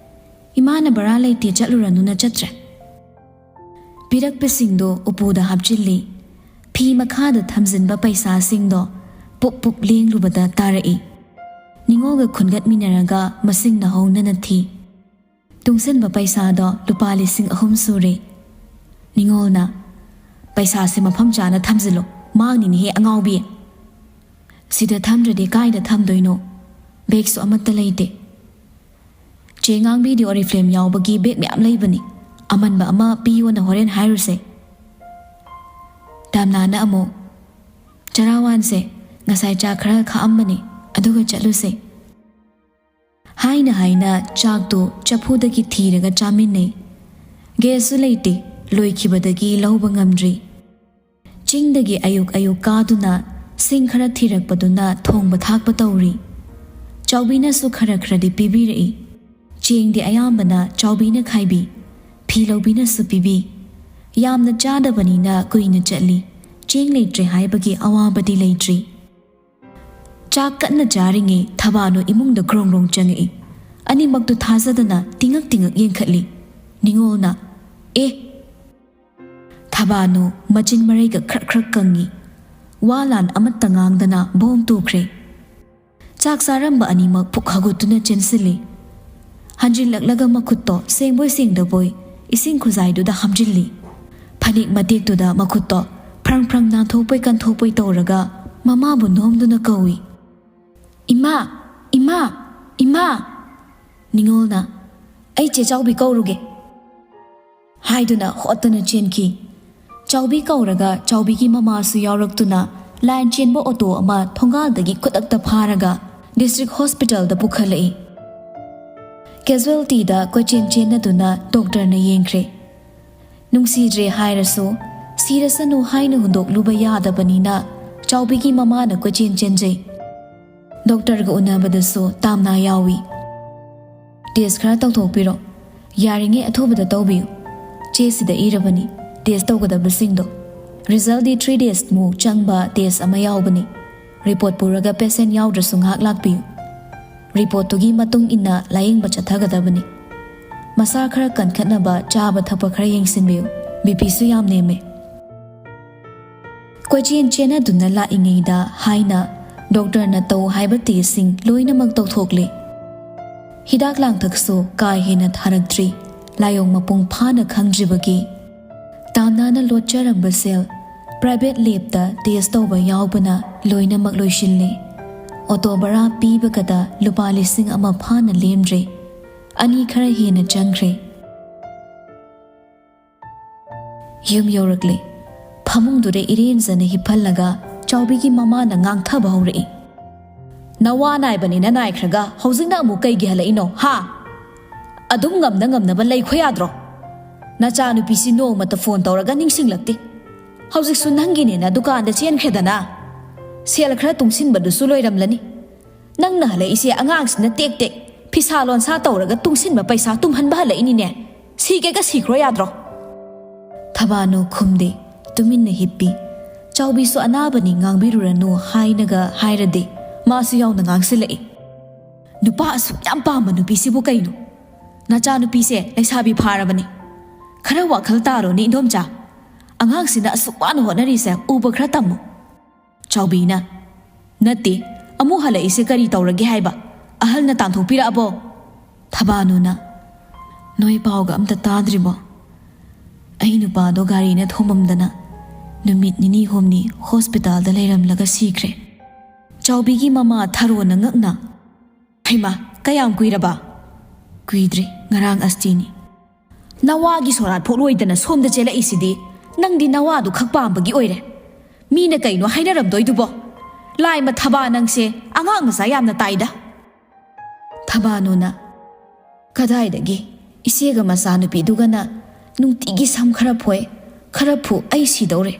ꯏꯃꯥꯅ ꯚꯔꯥ ꯂꯩꯇꯦ ꯆꯠꯂꯨꯔꯅꯨꯅ ꯆꯠꯇ꯭ꯔꯦ꯫ ꯄꯤꯔꯛꯄꯁꯤꯡꯗꯣ ꯎꯄꯨꯗ ꯍꯥꯞꯆꯤꯜꯂꯤ꯫ ꯐꯤ ꯃꯈꯥꯗ ꯊꯝꯖꯤꯟꯕ ꯄꯩꯁꯥꯁꯤꯡꯗꯣ ꯄꯨꯞ ꯄꯨꯞ ꯂꯦꯡꯂꯨꯕꯗ ꯇꯥꯔꯛꯏ꯫ ꯅꯤꯉꯣꯜꯒ ꯈꯨꯟꯒꯠꯃꯤꯟꯅꯔꯒ ꯃꯁꯤꯡꯅ ꯍꯧꯅꯅ ꯊꯤ꯫ ꯇꯨꯡꯁꯤꯟꯕ ꯄꯩꯁꯥꯗꯣ ꯂꯨꯄꯥ ꯂꯤꯁꯤꯡ ꯑꯍꯨꯝ ꯁꯨꯔꯦ꯫ ꯅꯤꯉꯣꯜꯅ, "ꯄꯩꯁꯥꯁꯦ ꯃꯐꯝ ꯆꯥꯅ ꯊꯝꯖꯤꯜꯂꯣ, ꯃꯥꯡꯅꯤꯅꯦꯍꯦ ꯑꯉꯥꯎꯕꯤ꯫ ꯁꯤꯗ ꯊꯝꯗ꯭ꯔꯗꯤ ꯀꯥꯏꯗ ꯊꯝꯗꯣꯏꯅꯣ? ꯕꯦꯒꯁꯨ ꯑꯃꯠꯇ ꯂꯩꯇꯦ꯫ ꯆꯦ ꯉꯥꯡꯕꯤꯗꯤ ꯑꯣꯔꯤꯐ꯭ꯂꯦꯝ ꯌꯥꯎꯕꯒꯤ ꯕꯦꯒ ꯃꯌꯥꯝ ꯂꯩꯕꯅꯤ, ꯑꯃꯟꯕ ꯑꯃ ꯄꯤꯌꯣꯅ ꯍꯣꯔꯦꯟ ꯍꯥꯏꯔꯨꯁꯦ꯫" ꯇꯥꯝꯅꯥꯅ ꯑꯃꯨꯛ, "ꯆꯔꯥ ꯋꯥꯟꯁꯦ, ꯉꯁꯥꯏ ꯆꯥꯛ ꯈꯔ ꯈꯥꯛꯑꯝꯕꯅꯤ, ꯑꯗꯨꯒ ꯆꯠꯂꯨꯁꯦ꯫" ꯍꯥꯏꯅ ꯍꯥꯏꯅ ꯆꯥꯛꯇꯨ ꯆꯐꯨꯗꯒꯤ ꯊꯤꯔꯒ ꯆꯥꯃꯤꯟꯅꯩ꯫ ꯒ꯭ꯌꯥꯁꯁꯨ ꯂꯩꯇꯦ, ꯂꯣꯏꯈꯤꯕꯗꯒꯤ ꯂꯧꯕ ꯉꯝꯗ꯭ꯔꯤ꯫ ꯆꯤꯡꯗꯒꯤ ꯑꯌꯨꯛ ꯑꯌꯨꯛ ꯀꯥꯗꯨꯅ ꯁꯤꯡ ꯈꯔ ꯊꯤꯔꯛꯄꯗꯨꯅ ꯊꯣꯡꯕ ꯊꯥꯛꯄ ꯇꯧꯔꯤ꯫ ꯆꯥꯎꯕꯤꯅꯁꯨ ꯈꯔ ꯈꯔꯗꯤ ꯄꯤꯕꯤꯔꯛꯏ꯫ ꯆꯦꯡꯗꯤ ꯑꯌꯥꯝꯕꯅ ꯆꯥꯎꯕꯤꯅ ꯈꯥꯏꯕꯤ, ꯐꯤ ꯂꯧꯕꯤꯅꯁꯨ ꯄꯤꯕꯤ꯫ ꯌꯥꯝꯅ ꯆꯥꯗꯕꯅꯤꯅ ꯀꯨꯏꯅ ꯆꯠꯂꯤ꯫ ꯆꯦꯡ ꯂꯩꯇ꯭ꯔꯦ ꯍꯥꯏꯕꯒꯤ ꯑꯋꯥꯕꯗꯤ ꯂꯩꯇ꯭ꯔꯤ꯫ ꯆꯥꯛ ꯀꯟꯅ ꯆꯥꯔꯤꯉꯩ ꯊꯕꯥꯅꯨ ꯏꯃꯨꯡꯗ ꯒ꯭ꯔꯣꯡ ꯒ꯭ꯔꯣꯡ ꯆꯪꯉꯛꯏ꯫ ꯑꯅꯤꯃꯛꯇꯨ ꯊꯥꯖꯗꯅ ꯇꯤꯉꯛ ꯇꯤꯉꯛ ꯌꯦꯡꯈꯠꯂꯤ꯫ ꯅꯤꯉꯣꯜꯅ, "ꯑꯦ!" ꯊꯕꯥꯅꯨ ꯃꯆꯤꯟ ꯃꯔꯩꯒ ꯈ꯭ꯔꯛ ꯈ꯭ꯔꯛ ꯀꯪꯉꯤ꯫ ꯋꯥ ꯂꯥꯟ ꯑꯃꯠꯇ ꯉꯥꯡꯗꯅ ꯕꯣꯝ ꯇꯨꯈ꯭ꯔꯦ꯫ ꯆꯥꯛ ꯆꯥꯔꯝꯕ ꯑꯅꯤꯃꯛ ꯄꯨꯛ ꯍꯧꯒꯠꯇꯨꯅ ꯆꯦꯟꯁꯤꯜꯂꯤ꯫ ꯍꯟꯖꯤꯜꯂꯛꯂꯒ ꯃꯈꯨꯠꯇꯣ ꯁꯦꯡꯕꯣꯏ ꯁꯦꯡꯗꯕꯣꯏ ꯏꯁꯤꯡ ꯈꯨꯖꯥꯏꯗꯨꯗ ꯍꯥꯝꯖꯤꯜꯂꯤ꯫ ꯐꯅꯦꯛ ꯃꯇꯦꯛꯇꯨꯗ ꯃꯈꯨꯠꯇꯣ ꯐ꯭ꯔꯪ ꯐ꯭ꯔꯪ ꯅꯥꯟꯊꯣꯛꯄꯣꯏ ꯀꯟꯊꯣꯛꯄꯣꯏ ꯇꯧꯔꯒ ꯃꯃꯥꯕꯨ ꯅꯣꯝꯗꯨꯅ ꯀꯧꯏ꯫ "ꯏꯃꯥ! ꯏꯃꯥ! ꯏꯃꯥ!" ꯅꯤꯉꯣꯜꯅ, "ꯑꯩ ꯆꯦ ꯆꯥꯎꯕꯤ ꯀꯧꯔꯨꯒꯦ" ꯍꯥꯏꯗꯨꯅ ꯍꯣꯠꯇꯅ ꯆꯦꯟꯈꯤ꯫ ꯆꯥꯎꯕꯤ ꯀꯧꯔꯒ ꯆꯥꯎꯕꯤꯒꯤ ꯃꯃꯥꯁꯨ ꯌꯥꯎꯔꯛꯇꯨꯅ ꯂꯥꯏꯟ ꯆꯦꯟꯕ ꯑꯣꯇꯣ ꯑꯃ ꯊꯣꯡꯒꯥꯜꯗꯒꯤ ꯈꯨꯗꯛꯇ ꯐꯥꯔꯒ ꯗꯤꯁꯇ꯭ꯔꯤꯛ ꯍꯣꯁꯄꯤꯇꯥꯜꯗ ꯄꯨꯈꯠꯂꯛꯏ꯫ ꯀꯦꯖꯨꯋꯦꯜꯇꯤꯗ ꯀꯣꯏꯆꯦꯟ ꯆꯦꯟꯅꯗꯨꯅ ꯗꯣꯛꯇꯔꯅ ꯌꯦꯡꯈ꯭ꯔꯦ꯫ ꯅꯨꯡꯁꯤꯗ꯭ꯔꯦ ꯍꯥꯏꯔꯁꯨ, ꯁꯤꯔꯁꯅꯨ ꯍꯥꯏꯅ ꯍꯨꯟꯗꯣꯛꯂꯨꯕ ꯌꯥꯗꯕꯅꯤꯅ ꯆꯥꯎꯕꯤꯒꯤ ꯃꯃꯥꯅ ꯀꯣꯏꯆꯦꯟ ꯆꯦꯟꯖꯩ꯫ ꯗꯣꯛꯇꯔꯒ ꯎꯅꯕꯗꯁꯨ ꯇꯥꯝꯅꯥ ꯌꯥꯎꯏ꯫ "ꯇꯦꯁ ꯈꯔ ꯇꯧꯊꯣꯛꯄꯤꯔꯣ꯫ ꯌꯥꯔꯤꯉꯩ ꯑꯊꯨꯕꯗ ꯇꯧꯕꯤꯌꯨ꯫ ꯆꯦꯁꯤꯗ ꯏꯔꯕꯅꯤ ꯇꯦꯁ ꯇꯧꯒꯗꯕꯁꯤꯡꯗꯣ꯫ ꯔꯤꯖꯜꯗꯤ ꯊ꯭ꯔꯤ ꯗꯦꯖꯃꯨꯛ ꯆꯪꯕ ꯇꯦꯁ ꯑꯃ ꯌꯥꯎꯕꯅꯤ꯫ ꯔꯤꯄꯣꯔꯠ ꯄꯨꯔꯒ ꯄꯦꯁꯦꯟ ꯌꯥꯎꯗ꯭ꯔꯁꯨ ꯉꯥꯏꯍꯥꯛ ꯂꯥꯛꯄꯤꯌꯨ꯫ ꯔꯤꯄꯣꯔꯠꯇꯨꯒꯤ ꯃꯇꯨꯡ ꯏꯟꯅ ꯂꯥꯌꯦꯡꯕ ꯆꯠꯊꯒꯗꯕꯅꯤ꯫ ꯃꯁꯥ ꯈꯔ ꯀꯟꯈꯠꯅꯕ ꯆꯥꯕ ꯊꯛꯄ ꯈꯔ ꯌꯦꯡꯁꯤꯟꯕꯤꯌꯨ꯫ ꯕꯤ ꯄꯤꯁꯨ ꯌꯥꯝ ꯅꯦꯝꯃꯦ꯫" ꯀꯣꯏꯆꯦꯟ ꯆꯦꯟꯅꯗꯨꯅ ꯂꯥꯛꯏꯉꯩꯗ ꯍꯥꯏꯅ ꯗꯣꯛꯇꯔꯅ ꯇꯧ ꯍꯥꯏꯕ ꯇꯦꯁꯁꯤꯡ ꯂꯣꯏꯅꯃꯛ ꯇꯧꯊꯣꯛꯂꯦ꯫ ꯍꯤꯗꯥꯛ ꯂꯥꯡꯊꯛꯁꯨ ꯀꯥ ꯍꯦꯟꯅ ꯊꯥꯔꯛꯇ꯭ꯔꯤ, ꯂꯥꯏꯑꯣꯡ ꯃꯄꯨꯡ ꯐꯥꯅ ꯈꯪꯗ꯭ꯔꯤꯕꯒꯤ꯫ ꯇꯥꯝꯅꯥꯅ ꯂꯣꯠꯆꯔꯝꯕ ꯁꯦꯜ ꯄ꯭ꯔꯥꯏꯚꯦꯠ ꯂꯦꯞꯇ ꯇꯦꯁ ꯇꯧꯕ ꯌꯥꯎꯕꯅ ꯂꯣꯏꯅꯃꯛ ꯂꯣꯏꯁꯤꯜꯂꯦ꯫ ꯑꯣꯇꯣ ꯚꯔꯥ ꯄꯤꯕꯒꯗ ꯂꯨꯄꯥ ꯂꯤꯁꯤꯡ ꯑꯃ ꯐꯥꯅ ꯂꯦꯝꯗ꯭ꯔꯦ꯫ ꯑꯅꯤ ꯈꯔ ꯍꯦꯟꯅ ꯆꯪꯈ꯭ꯔꯦ꯫ ꯌꯨꯝ ꯌꯧꯔꯛꯂꯦ꯫ ꯐꯃꯨꯡꯗꯨꯗ ꯏꯔꯦꯟꯖꯅ ꯍꯤꯞꯍꯜꯂꯒ ꯆꯥꯎꯕꯤꯒꯤ ꯃꯃꯥꯅ ꯉꯥꯡꯊꯕ ꯍꯧꯔꯛꯏ꯫ "ꯅꯋꯥ ꯅꯥꯏꯕꯅꯤꯅ ꯅꯥꯏꯈ꯭ꯔꯒ ꯍꯧꯖꯤꯛꯅ ꯑꯃꯨꯛ ꯀꯩꯒꯤ ꯍꯜꯂꯛꯏꯅꯣ, ꯍꯥ? ꯑꯗꯨꯝ ꯉꯝꯅ ꯉꯝꯅꯕ ꯂꯩꯈꯣ ꯌꯥꯗ꯭ꯔꯣ? ꯅꯆꯥꯅꯨꯄꯤꯁꯤ ꯅꯣꯡꯃꯇ ꯐꯣꯟ ꯇꯧꯔꯒ ꯅꯤꯡꯁꯤꯡꯂꯛꯇꯦ꯫ ꯍꯧꯖꯤꯛꯁꯨ ꯅꯪꯒꯤꯅꯦꯅ ꯗꯨꯀꯥꯟꯗ ꯆꯦꯟꯈ꯭ꯔꯦꯗꯅ꯫ ꯁꯦꯜ ꯈꯔ ꯇꯨꯡꯁꯤꯟꯕꯗꯨꯁꯨ ꯂꯣꯏꯔꯝꯂꯅꯤ꯫ ꯅꯪꯅ ꯍꯜꯂꯛꯏꯁꯦ ꯑꯉꯥꯡꯁꯤꯅ ꯇꯦꯛ ꯇꯦꯛ ꯐꯤꯁꯥ ꯂꯣꯟꯁꯥ ꯇꯧꯔꯒ ꯇꯨꯡꯁꯤꯟꯕ ꯄꯩꯁꯥ ꯇꯨꯝꯍꯟꯕ ꯍꯜꯂꯛꯏꯅꯤꯅꯦ꯫ ꯁꯤꯒꯦꯒ ꯁꯤꯈ꯭ꯔꯣ ꯌꯥꯗ꯭ꯔꯣ?" ꯊꯕꯥꯅꯨ ꯈꯨꯝꯗꯦ, ꯇꯨꯃꯤꯟꯅ ꯍꯤꯞꯄꯤ꯫ ꯆꯥꯎꯕꯤꯁꯨ ꯑꯅꯥꯕꯅꯤ, ꯉꯥꯡꯕꯤꯔꯨꯔꯅꯨ ꯍꯥꯏꯅꯒ ꯍꯥꯏꯔꯗꯤ ꯃꯥꯁꯨ ꯌꯥꯎꯅ ꯉꯥꯡꯁꯤꯜꯂꯛꯏ꯫ "ꯅꯨꯄꯥ ꯑꯁꯨꯛ ꯌꯥꯝ ꯄꯥꯝꯕ ꯅꯨꯄꯤꯁꯤꯕꯨ ꯀꯩꯅꯣ? ꯅꯆꯥꯅꯨꯄꯤꯁꯦ ꯂꯩꯁꯥꯕꯤ ꯐꯥꯔꯕꯅꯤ꯫ ꯈꯔ ꯋꯥꯈꯜ ꯇꯥꯔꯣꯅꯦ ꯏꯟꯗꯣꯝꯆꯥ꯫ ꯑꯉꯥꯡꯁꯤꯅ ꯑꯁꯨꯛ ꯋꯥꯅ ꯍꯣꯠꯅꯔꯤꯁꯦ ꯎꯕ ꯈꯔ ꯇꯝꯃꯨ꯫" ꯆꯥꯎꯕꯤꯅ, "ꯅꯠꯇꯦ, ꯑꯃꯨꯛ ꯍꯜꯂꯛꯏꯁꯦ ꯀꯔꯤ ꯇꯧꯔꯒꯦ ꯍꯥꯏꯕ? ꯑꯍꯜꯅ ꯇꯥꯟꯊꯣꯛꯄꯤꯔꯛꯑꯕꯣ?" ꯊꯕꯥꯅꯨꯅ, "ꯅꯣꯏ ꯄꯥꯎꯒ ꯑꯝꯇ ꯇꯥꯗ꯭ꯔꯤꯕꯣ? ꯑꯩ ꯅꯨꯄꯥꯗꯣ ꯒꯥꯔꯤꯅ ꯊꯣꯝꯃꯝꯗꯅ ꯅꯨꯃꯤꯠ ꯅꯤꯅꯤ ꯍꯨꯝꯅꯤ ꯍꯣꯁꯄꯤꯇꯥꯜꯗ ꯂꯩꯔꯝꯂꯒ ꯁꯤꯈ꯭ꯔꯦ꯫" ꯆꯥꯎꯕꯤꯒꯤ ꯃꯃꯥ ꯊꯔꯣꯅ ꯉꯛꯅ, "ꯍꯩꯃꯥ, ꯀꯌꯥꯝ ꯀꯨꯏꯔꯕ?" "ꯀꯨꯏꯗ꯭ꯔꯤ, ꯉꯔꯥꯡ ꯑꯁꯇꯤꯅꯤ꯫" "ꯅꯋꯥꯒꯤ ꯁꯣꯔꯥꯠ ꯐꯣꯛꯂꯣꯏꯗꯅ ꯁꯣꯝꯗ ꯆꯦꯜꯂꯛꯏꯁꯤꯗꯤ ꯅꯪꯗꯤ ꯅꯋꯥꯗꯨ ꯈꯛ ꯄꯥꯝꯕꯒꯤ ꯑꯣꯏꯔꯦ꯫ ꯃꯤꯅ ꯀꯩꯅꯣ ꯍꯥꯏꯅꯔꯝꯗꯣꯏꯗꯨꯕꯣ? ꯂꯥꯏꯃ ꯊꯕꯥ ꯅꯪꯁꯦ ꯑꯉꯥꯡ ꯃꯆꯥ ꯌꯥꯝꯅ ꯇꯥꯏꯗ꯫" ꯊꯕꯥꯅꯨꯅ, "ꯀꯗꯥꯏꯗꯒꯤ? ꯏꯆꯦꯒ ꯃꯆꯥꯅꯨꯄꯤꯗꯨꯒꯅ ꯅꯨꯡꯇꯤꯒꯤ ꯁꯝ ꯈꯔ ꯐꯣꯏ, ꯈꯔ ꯐꯨ, ꯑꯩ ꯁꯤꯗꯧꯔꯦ꯫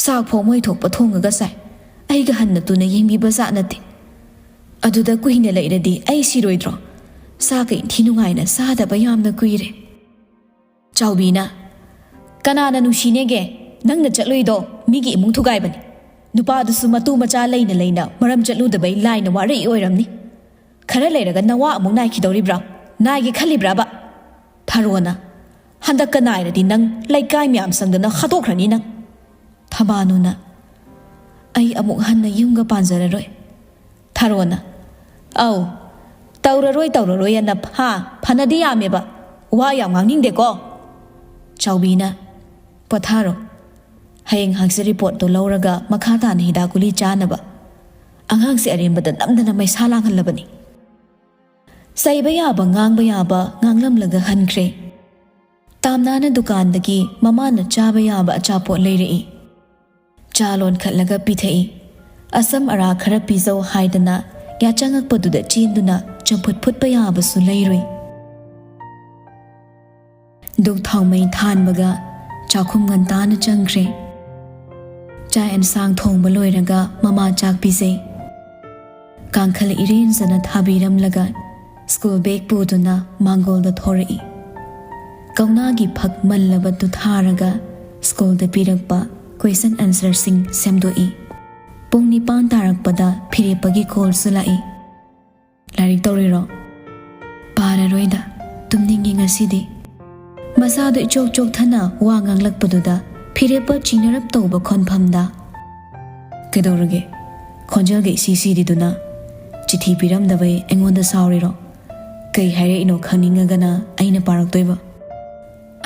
ꯆꯥꯛ ꯐꯥꯎ ꯃꯣꯏ ꯊꯣꯛꯄ ꯊꯣꯡꯉꯒ ꯆꯥꯏ꯫ ꯑꯩꯒ ꯍꯟꯅ ꯇꯨꯅ ꯌꯦꯡꯕꯤꯕ ꯖꯥꯠ ꯅꯠꯇꯦ꯫ ꯑꯗꯨꯗ ꯀꯨꯏꯅ ꯂꯩꯔꯗꯤ ꯑꯩ ꯁꯤꯔꯣꯏꯗ꯭ꯔꯣ? ꯆꯥꯛꯀ ꯏꯟꯊꯤ ꯅꯨꯡꯉꯥꯏꯅ ꯆꯥꯗꯕ ꯌꯥꯝꯅ ꯀꯨꯏꯔꯦ꯫" ꯆꯥꯎꯕꯤꯅ, "ꯀꯅꯥꯅ ꯅꯨꯡꯁꯤꯅꯦꯒꯦ? ꯅꯪꯅ ꯆꯠꯂꯨꯏꯗꯣ ꯃꯤꯒꯤ ꯏꯃꯨꯡ ꯊꯨꯒꯥꯏꯕꯅꯤ꯫ ꯅꯨꯄꯥꯗꯨꯁꯨ ꯃꯇꯨ ꯃꯆꯥ ꯂꯩꯅ ꯂꯩꯅ ꯃꯔꯝ ꯆꯠꯂꯨꯗꯕꯩ ꯂꯥꯏꯅ ꯋꯥꯔꯛꯏ ꯑꯣꯏꯔꯝꯅꯤ꯫ ꯈꯔ ꯂꯩꯔꯒ ꯅꯋꯥ ꯑꯃꯨꯛ ꯅꯥꯏꯈꯤꯗꯧꯔꯤꯕ꯭ꯔꯥ? ꯅꯥꯏꯒꯦ ꯈꯜꯂꯤꯕ꯭ꯔꯥꯕ?" ꯊꯔꯣꯅ, "ꯍꯟꯗꯛꯀ ꯅꯥꯏꯔꯗꯤ ꯅꯪ ꯂꯩꯀꯥꯏ ꯃꯌꯥꯝ ꯆꯪꯗꯅ ꯍꯥꯠꯇꯣꯛꯈ꯭ꯔꯅꯤ ꯅꯪ꯫" ꯊꯕꯥꯅꯨꯅ, "ꯑꯩ ꯑꯃꯨꯛ ꯍꯟꯅ ꯌꯨꯝꯒ ꯄꯥꯟꯖꯔꯔꯣꯏ꯫" ꯊꯔꯣꯅ, "ꯑꯧ, ꯇꯧꯔꯔꯣꯏ, ꯇꯧꯔꯔꯣꯏ ꯑꯅ, ꯍꯥ? ꯐꯅꯗꯤ ꯌꯥꯝꯃꯦꯕ꯫ ꯋꯥ ꯌꯥꯝ ꯉꯥꯡꯅꯤꯡꯗꯦꯀꯣ꯫" ꯆꯥꯎꯕꯤꯅ, ꯄꯣꯊꯥꯔꯣ꯫ ꯍꯌꯦꯡ ꯍꯪꯆꯤꯠ ꯔꯤꯄꯣꯔꯠꯇꯣ ꯂꯧꯔꯒ ꯃꯈꯥ ꯇꯥꯅ ꯍꯤꯗꯥꯛ ꯒꯨꯂꯤ ꯆꯥꯅꯕ꯫ ꯑꯉꯥꯡꯁꯦ ꯑꯔꯦꯝꯕꯗ ꯅꯝꯗꯅ ꯃꯩꯁꯥ ꯂꯥꯡꯍꯜꯂꯕꯅꯤ꯫ ꯆꯩꯕ ꯌꯥꯕ ꯉꯥꯡꯕ ꯌꯥꯕ ꯉꯥꯡꯂꯝꯂꯒ ꯍꯟꯈ꯭ꯔꯦ꯫ ꯇꯥꯝꯅꯥꯅ ꯗꯨꯀꯥꯟꯗꯒꯤ ꯃꯃꯥꯅ ꯆꯥꯕ ꯌꯥꯕ ꯑꯆꯥꯄꯣꯠ ꯂꯩꯔꯛꯏ꯫ ꯆꯥ ꯂꯣꯟꯈꯠꯂꯒ ꯄꯤꯊꯛꯏ꯫ ꯑꯁꯝ ꯑꯔꯥ ꯈꯔ ꯄꯤꯖꯧ ꯍꯥꯏꯗꯅ ꯌꯥꯆꯪꯉꯛꯄꯗꯨꯗ ꯆꯦꯟꯗꯨꯅ ꯆꯝꯐꯨꯠ ꯐꯨꯠꯄ ꯌꯥꯕꯁꯨ ꯂꯩꯔꯨꯏ꯫ ꯗꯨꯛ ꯊꯥꯎꯃꯩ ꯊꯥꯟꯕꯒ ꯆꯥꯛꯈꯨꯝ ꯉꯟꯇꯥꯅ ꯆꯪꯈ꯭ꯔꯦ꯫ ꯆꯥꯛ ꯑꯦꯟꯁꯥꯡ ꯊꯣꯡꯕ ꯂꯣꯏꯔꯒ ꯃꯃꯥ ꯆꯥꯛ ꯄꯤꯖꯩ꯫ ꯀꯥꯡꯈꯜ ꯏꯔꯦꯟꯖꯅ ꯊꯥꯕꯤꯔꯝꯂꯒ ꯁ꯭ꯀꯨꯜ ꯕꯦꯒ ꯄꯨꯗꯨꯅ ꯃꯥꯡꯒꯣꯜꯗ ꯊꯣꯔꯛꯏ꯫ ꯀꯧꯅꯥꯒꯤ ꯐꯛ ꯃꯜꯂꯕꯗꯨ ꯊꯥꯔꯒ ꯁ꯭ꯀꯨꯜꯗ ꯄꯤꯔꯛꯄ ꯀꯣꯏꯁꯟ ꯑꯟꯁꯔꯁꯤꯡ ꯁꯦꯝꯗꯣꯛꯏ꯫ ꯄꯨꯡ ꯅꯤꯄꯥꯟ ꯇꯥꯔꯛꯄꯗ ꯐꯤꯔꯦꯞꯄꯒꯤ ꯀꯣꯜꯁꯨ ꯂꯥꯛꯏ꯫ "ꯂꯥꯏꯔꯤꯛ ꯇꯧꯔꯤꯔꯣ?" "ꯄꯥꯔꯔꯣꯏꯗ, ꯇꯨꯝꯅꯤꯡꯉꯤ ꯉꯁꯤꯗꯤ꯫" ꯃꯁꯥꯗꯨ ꯏꯆꯣꯛ ꯆꯣꯛꯊꯅ ꯋꯥ ꯉꯥꯡꯂꯛꯄꯗꯨꯗ ꯐꯤꯔꯦꯞꯄ ꯆꯤꯡꯅꯔꯞ ꯇꯧꯕ ꯈꯣꯟꯐꯝꯗ, "ꯀꯩꯗꯧꯔꯒꯦ? ꯈꯣꯟꯖꯦꯜꯒ ꯏꯁꯤ ꯁꯤꯔꯤꯗꯨꯅ? ꯆꯤꯊꯤ ꯄꯤꯔꯝꯗꯕꯩ ꯑꯩꯉꯣꯟꯗ ꯁꯥꯎꯔꯤꯔꯣ? ꯀꯩ ꯍꯥꯏꯔꯛꯏꯅꯣ ꯈꯪꯅꯤꯡꯉꯒꯅ ꯑꯩꯅ ꯄꯥꯔꯛꯇꯣꯏꯕ?"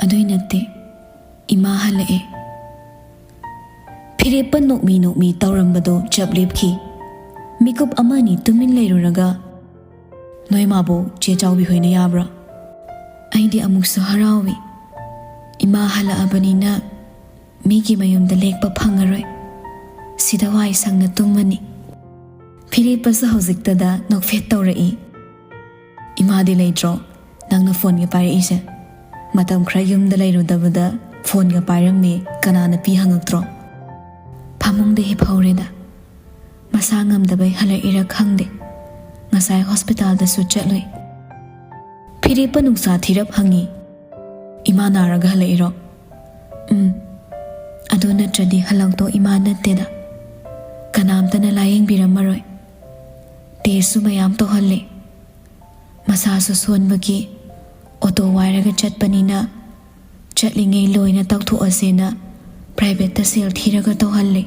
"ꯑꯗꯨꯏ ꯅꯠꯇꯦ, ꯏꯃꯥ ꯍꯜꯂꯛꯑꯦ꯫" ꯐꯤꯔꯦꯞꯄ ꯅꯣꯛꯃꯤ ꯅꯣꯛꯃꯤ ꯇꯧꯔꯝꯕꯗꯣ ꯆꯞ ꯂꯦꯞꯈꯤ꯫ ꯃꯤꯀꯨꯞ ꯑꯃ ꯑꯅꯤ ꯇꯨꯃꯤꯟ ꯂꯩꯔꯨꯔꯒ, "ꯅꯣꯏ ꯃꯥꯕꯨ ꯆꯦ ꯆꯥꯎꯕꯤ ꯍꯣꯏꯅ ꯌꯥꯕ꯭ꯔꯥ?" ꯑꯩꯗꯤ ꯑꯃꯨꯛꯁꯨ ꯍꯔꯥꯎꯏ꯫ ꯏꯃꯥ ꯍꯜꯂꯛꯑꯕꯅꯤꯅ ꯃꯤꯒꯤ ꯃꯌꯨꯝꯗ ꯂꯦꯛꯄ ꯐꯪꯉꯔꯣꯏ꯫ ꯁꯤꯗ ꯋꯥꯏ ꯁꯪꯅ ꯇꯨꯝꯃꯅꯤ꯫ ꯐꯤꯔꯦꯞꯄꯁꯨ ꯍꯧꯖꯤꯛꯇꯗ ꯅꯣꯛꯐꯦꯠ ꯇꯧꯔꯛꯏ꯫ "ꯏꯃꯥꯗꯤ ꯂꯩꯇ꯭ꯔꯣ? ꯅꯪꯅ ꯐꯣꯟꯒ ꯄꯥꯏꯔꯛꯏꯁꯦ? ꯃꯇꯝ ꯈꯔ ꯌꯨꯝꯗ ꯂꯩꯔꯨꯗꯕꯗ ꯐꯣꯟꯒ ꯄꯥꯏꯔꯝꯃꯦ, ꯀꯅꯥꯅ ꯄꯤ ꯍꯪꯉꯛꯇ꯭ꯔꯣ?" "ꯐꯃꯨꯡꯗ ꯍꯤꯞꯍꯧꯔꯦꯗ꯫ ꯃꯁꯥ ꯉꯝꯗꯕꯩ ꯍꯜꯂꯛꯏꯔꯥ ꯈꯪꯗꯦ꯫ ꯉꯁꯥꯏ ꯍꯣꯁꯄꯤꯇꯥꯜꯗꯁꯨ ꯆꯠꯂꯨꯏ꯫" ꯐꯤꯔꯦꯞꯄ ꯅꯨꯡꯁꯥ ꯊꯤꯔꯞ ꯍꯪꯉꯤ꯫ "ꯏꯃꯥ ꯅꯥꯔꯒ ꯍꯜꯂꯛꯏꯔꯣ?" "ꯎꯝ꯫ ꯑꯗꯨ ꯅꯠꯇ꯭ꯔꯗꯤ ꯍꯜꯂꯛꯇꯣ ꯏꯃꯥ ꯅꯠꯇꯦꯗ꯫ ꯀꯅꯥꯝꯇꯅ ꯂꯥꯌꯦꯡꯕꯤꯔꯝꯃꯔꯣꯏ꯫ ꯇꯦꯁꯁꯨ ꯃꯌꯥꯝ ꯇꯧꯍꯜꯂꯦ꯫ ꯃꯁꯥꯁꯨ ꯁꯣꯟꯕꯒꯤ ꯑꯣꯇꯣ ꯋꯥꯏꯔꯒ ꯆꯠꯄꯅꯤꯅ ꯆꯠꯂꯤꯉꯩ ꯂꯣꯏꯅ ꯇꯧꯊꯣꯛꯑꯁꯦꯅ ꯄ꯭ꯔꯥꯏꯚꯦꯠꯇ ꯁꯦꯜ ꯊꯤꯔꯒ ꯇꯧꯍꯜꯂꯦ꯫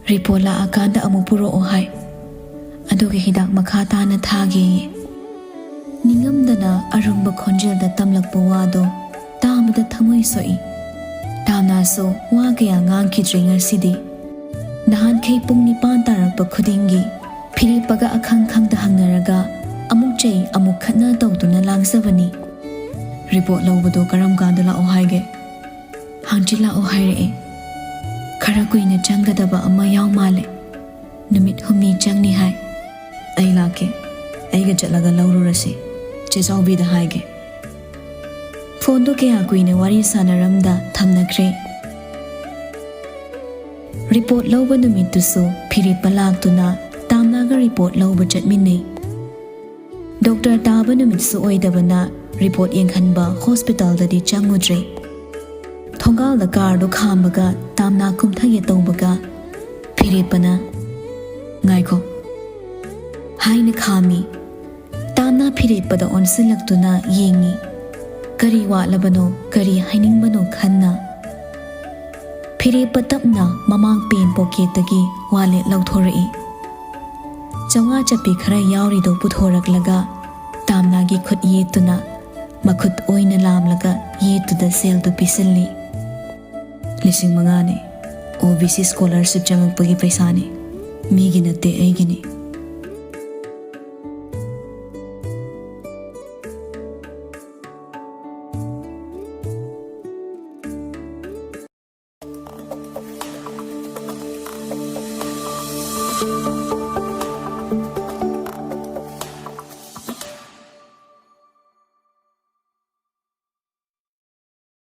ꯔꯤꯄꯣꯔꯠ ꯂꯥꯛꯑꯀꯥꯟꯗ ꯑꯃꯨꯛ ꯄꯨꯔꯛꯑꯣ ꯍꯥꯏ꯫ ꯑꯗꯨꯒ ꯍꯤꯗꯥꯛ ꯃꯈꯥ ꯇꯥꯅ ꯊꯥꯒꯦꯌꯦ꯫" ꯅꯤꯡꯉꯝꯗꯅ ꯑꯔꯨꯝꯕ ꯈꯣꯟꯖꯦꯜꯗ ꯇꯝꯂꯛꯄ ꯋꯥꯗꯣ ꯇꯥꯕꯗ ꯊꯃꯣꯏ ꯁꯣꯛꯏ꯫ ꯇꯥꯝꯅꯥꯁꯨ ꯋꯥ ꯀꯌꯥ ꯉꯥꯡꯈꯤꯗ꯭ꯔꯦ ꯉꯁꯤꯗꯤ꯫ ꯅꯍꯥꯟꯈꯩ ꯄꯨꯡ ꯅꯤꯄꯥꯟ ꯇꯥꯔꯛꯄ ꯈꯨꯗꯤꯡꯒꯤ ꯐꯤꯔꯦꯞꯄꯒ ꯑꯈꯪ ꯈꯪꯗ ꯍꯪꯅꯔꯒ ꯑꯃꯨꯛ ꯆꯩ ꯑꯃꯨꯛ ꯈꯠꯅ ꯇꯧꯗꯨꯅ ꯂꯥꯡꯖꯕꯅꯤ꯫ "ꯔꯤꯄꯣꯔꯠ ꯂꯧꯕꯗꯣ ꯀꯔꯝ ꯀꯥꯟꯗ ꯂꯥꯛꯑꯣ ꯍꯥꯏꯒꯦ?" "ꯍꯪꯆꯤꯠ ꯂꯥꯛꯑꯣ ꯍꯥꯏꯔꯛꯑꯦ꯫ ꯈꯔ ꯀꯨꯏꯅ ꯆꯪꯒꯗꯕ ꯑꯃ ꯌꯥꯎ ꯃꯥꯜꯂꯦ꯫ ꯅꯨꯃꯤꯠ ꯍꯨꯝꯅꯤ ꯆꯪꯅꯤ ꯍꯥꯏ꯫" "ꯑꯩ ꯂꯥꯛꯀꯦ꯫ ꯑꯩꯒ ꯆꯠꯂꯒ ꯂꯧꯔꯨꯔꯁꯤ꯫ ꯆꯦ ꯆꯥꯎꯕꯤꯗ ꯍꯥꯏꯒꯦ꯫" ꯐꯣꯟꯗꯨ ꯀꯌꯥ ꯀꯨꯏꯅ ꯋꯥꯔꯤ ꯁꯥꯟꯅꯔꯝꯗ ꯊꯝꯅꯈ꯭ꯔꯦ꯫ ꯔꯤꯄꯣꯔꯠ ꯂꯧꯕ ꯅꯨꯃꯤꯠꯇꯨꯁꯨ ꯐꯤꯔꯦꯞꯄ ꯂꯥꯛꯇꯨꯅ ꯇꯥꯝꯅꯥꯒ ꯔꯤꯄꯣꯔꯠ ꯂꯧꯕ ꯆꯠꯃꯤꯟꯅꯩ꯫ ꯗꯣꯛꯇꯔ ꯇꯥꯕ ꯅꯨꯃꯤꯠꯁꯨ ꯑꯣꯏꯗꯕꯅ ꯔꯤꯄꯣꯔꯠ ꯌꯦꯡꯍꯟꯕ ꯍꯣꯁꯄꯤꯇꯥꯜꯗꯗꯤ ꯆꯪꯉꯨꯗ꯭ꯔꯦ꯫ ꯊꯣꯡꯒꯥꯜꯗ ꯀꯥꯔꯗꯨ ꯈꯥꯝꯕꯒ ꯇꯥꯝꯅꯥ ꯀꯨꯝꯊꯒꯦ ꯇꯧꯕꯒ ꯐꯤꯔꯦꯞꯄꯅ, "ꯉꯥꯏꯈꯣ" ꯍꯥꯏꯅ ꯈꯥꯝꯃꯤ꯫ ꯇꯥꯝꯅꯥ ꯐꯤꯔꯦꯞꯄꯗ ꯑꯣꯟꯁꯤꯜꯂꯛꯇꯨꯅ ꯌꯦꯡꯉꯤ꯫ ꯀꯔꯤ ꯋꯥꯠꯂꯕꯅꯣ, ꯀꯔꯤ ꯍꯥꯏꯅꯤꯡꯕꯅꯣ ꯈꯟꯅ꯫ ꯐꯤꯔꯦꯞꯄ ꯇꯞꯅ ꯃꯃꯥꯡ ꯄꯦꯟ ꯄꯣꯀꯦꯠꯇꯒꯤ ꯋꯥꯂꯦꯠ ꯂꯧꯊꯣꯔꯛꯏ꯫ ꯆꯥꯝꯃꯉꯥ ꯆꯞꯄꯤ ꯈꯔ ꯌꯥꯎꯔꯤꯗꯨ ꯄꯨꯊꯣꯔꯛꯂꯒ ꯇꯥꯝꯅꯥꯒꯤ ꯈꯨꯠ ꯌꯦꯠꯇꯨꯅ ꯃꯈꯨꯠ ꯑꯣꯏꯅ ꯂꯥꯝꯂꯒ ꯌꯦꯠꯇꯨꯗ ꯁꯦꯜꯗꯨ ꯄꯤꯁꯤꯜꯂꯤ꯫ "ꯂꯤꯁꯤꯡ ꯃꯉꯥꯅꯤ꯫ ꯑꯣ ꯕꯤ ꯁꯤ ꯁ꯭ꯀꯣꯂꯔꯁꯤꯞ ꯆꯪꯉꯛꯄꯒꯤ ꯄꯩꯁꯥꯅꯤ꯫ ꯃꯤꯒꯤ ꯅꯠꯇꯦ, ꯑꯩꯒꯤꯅꯤ꯫"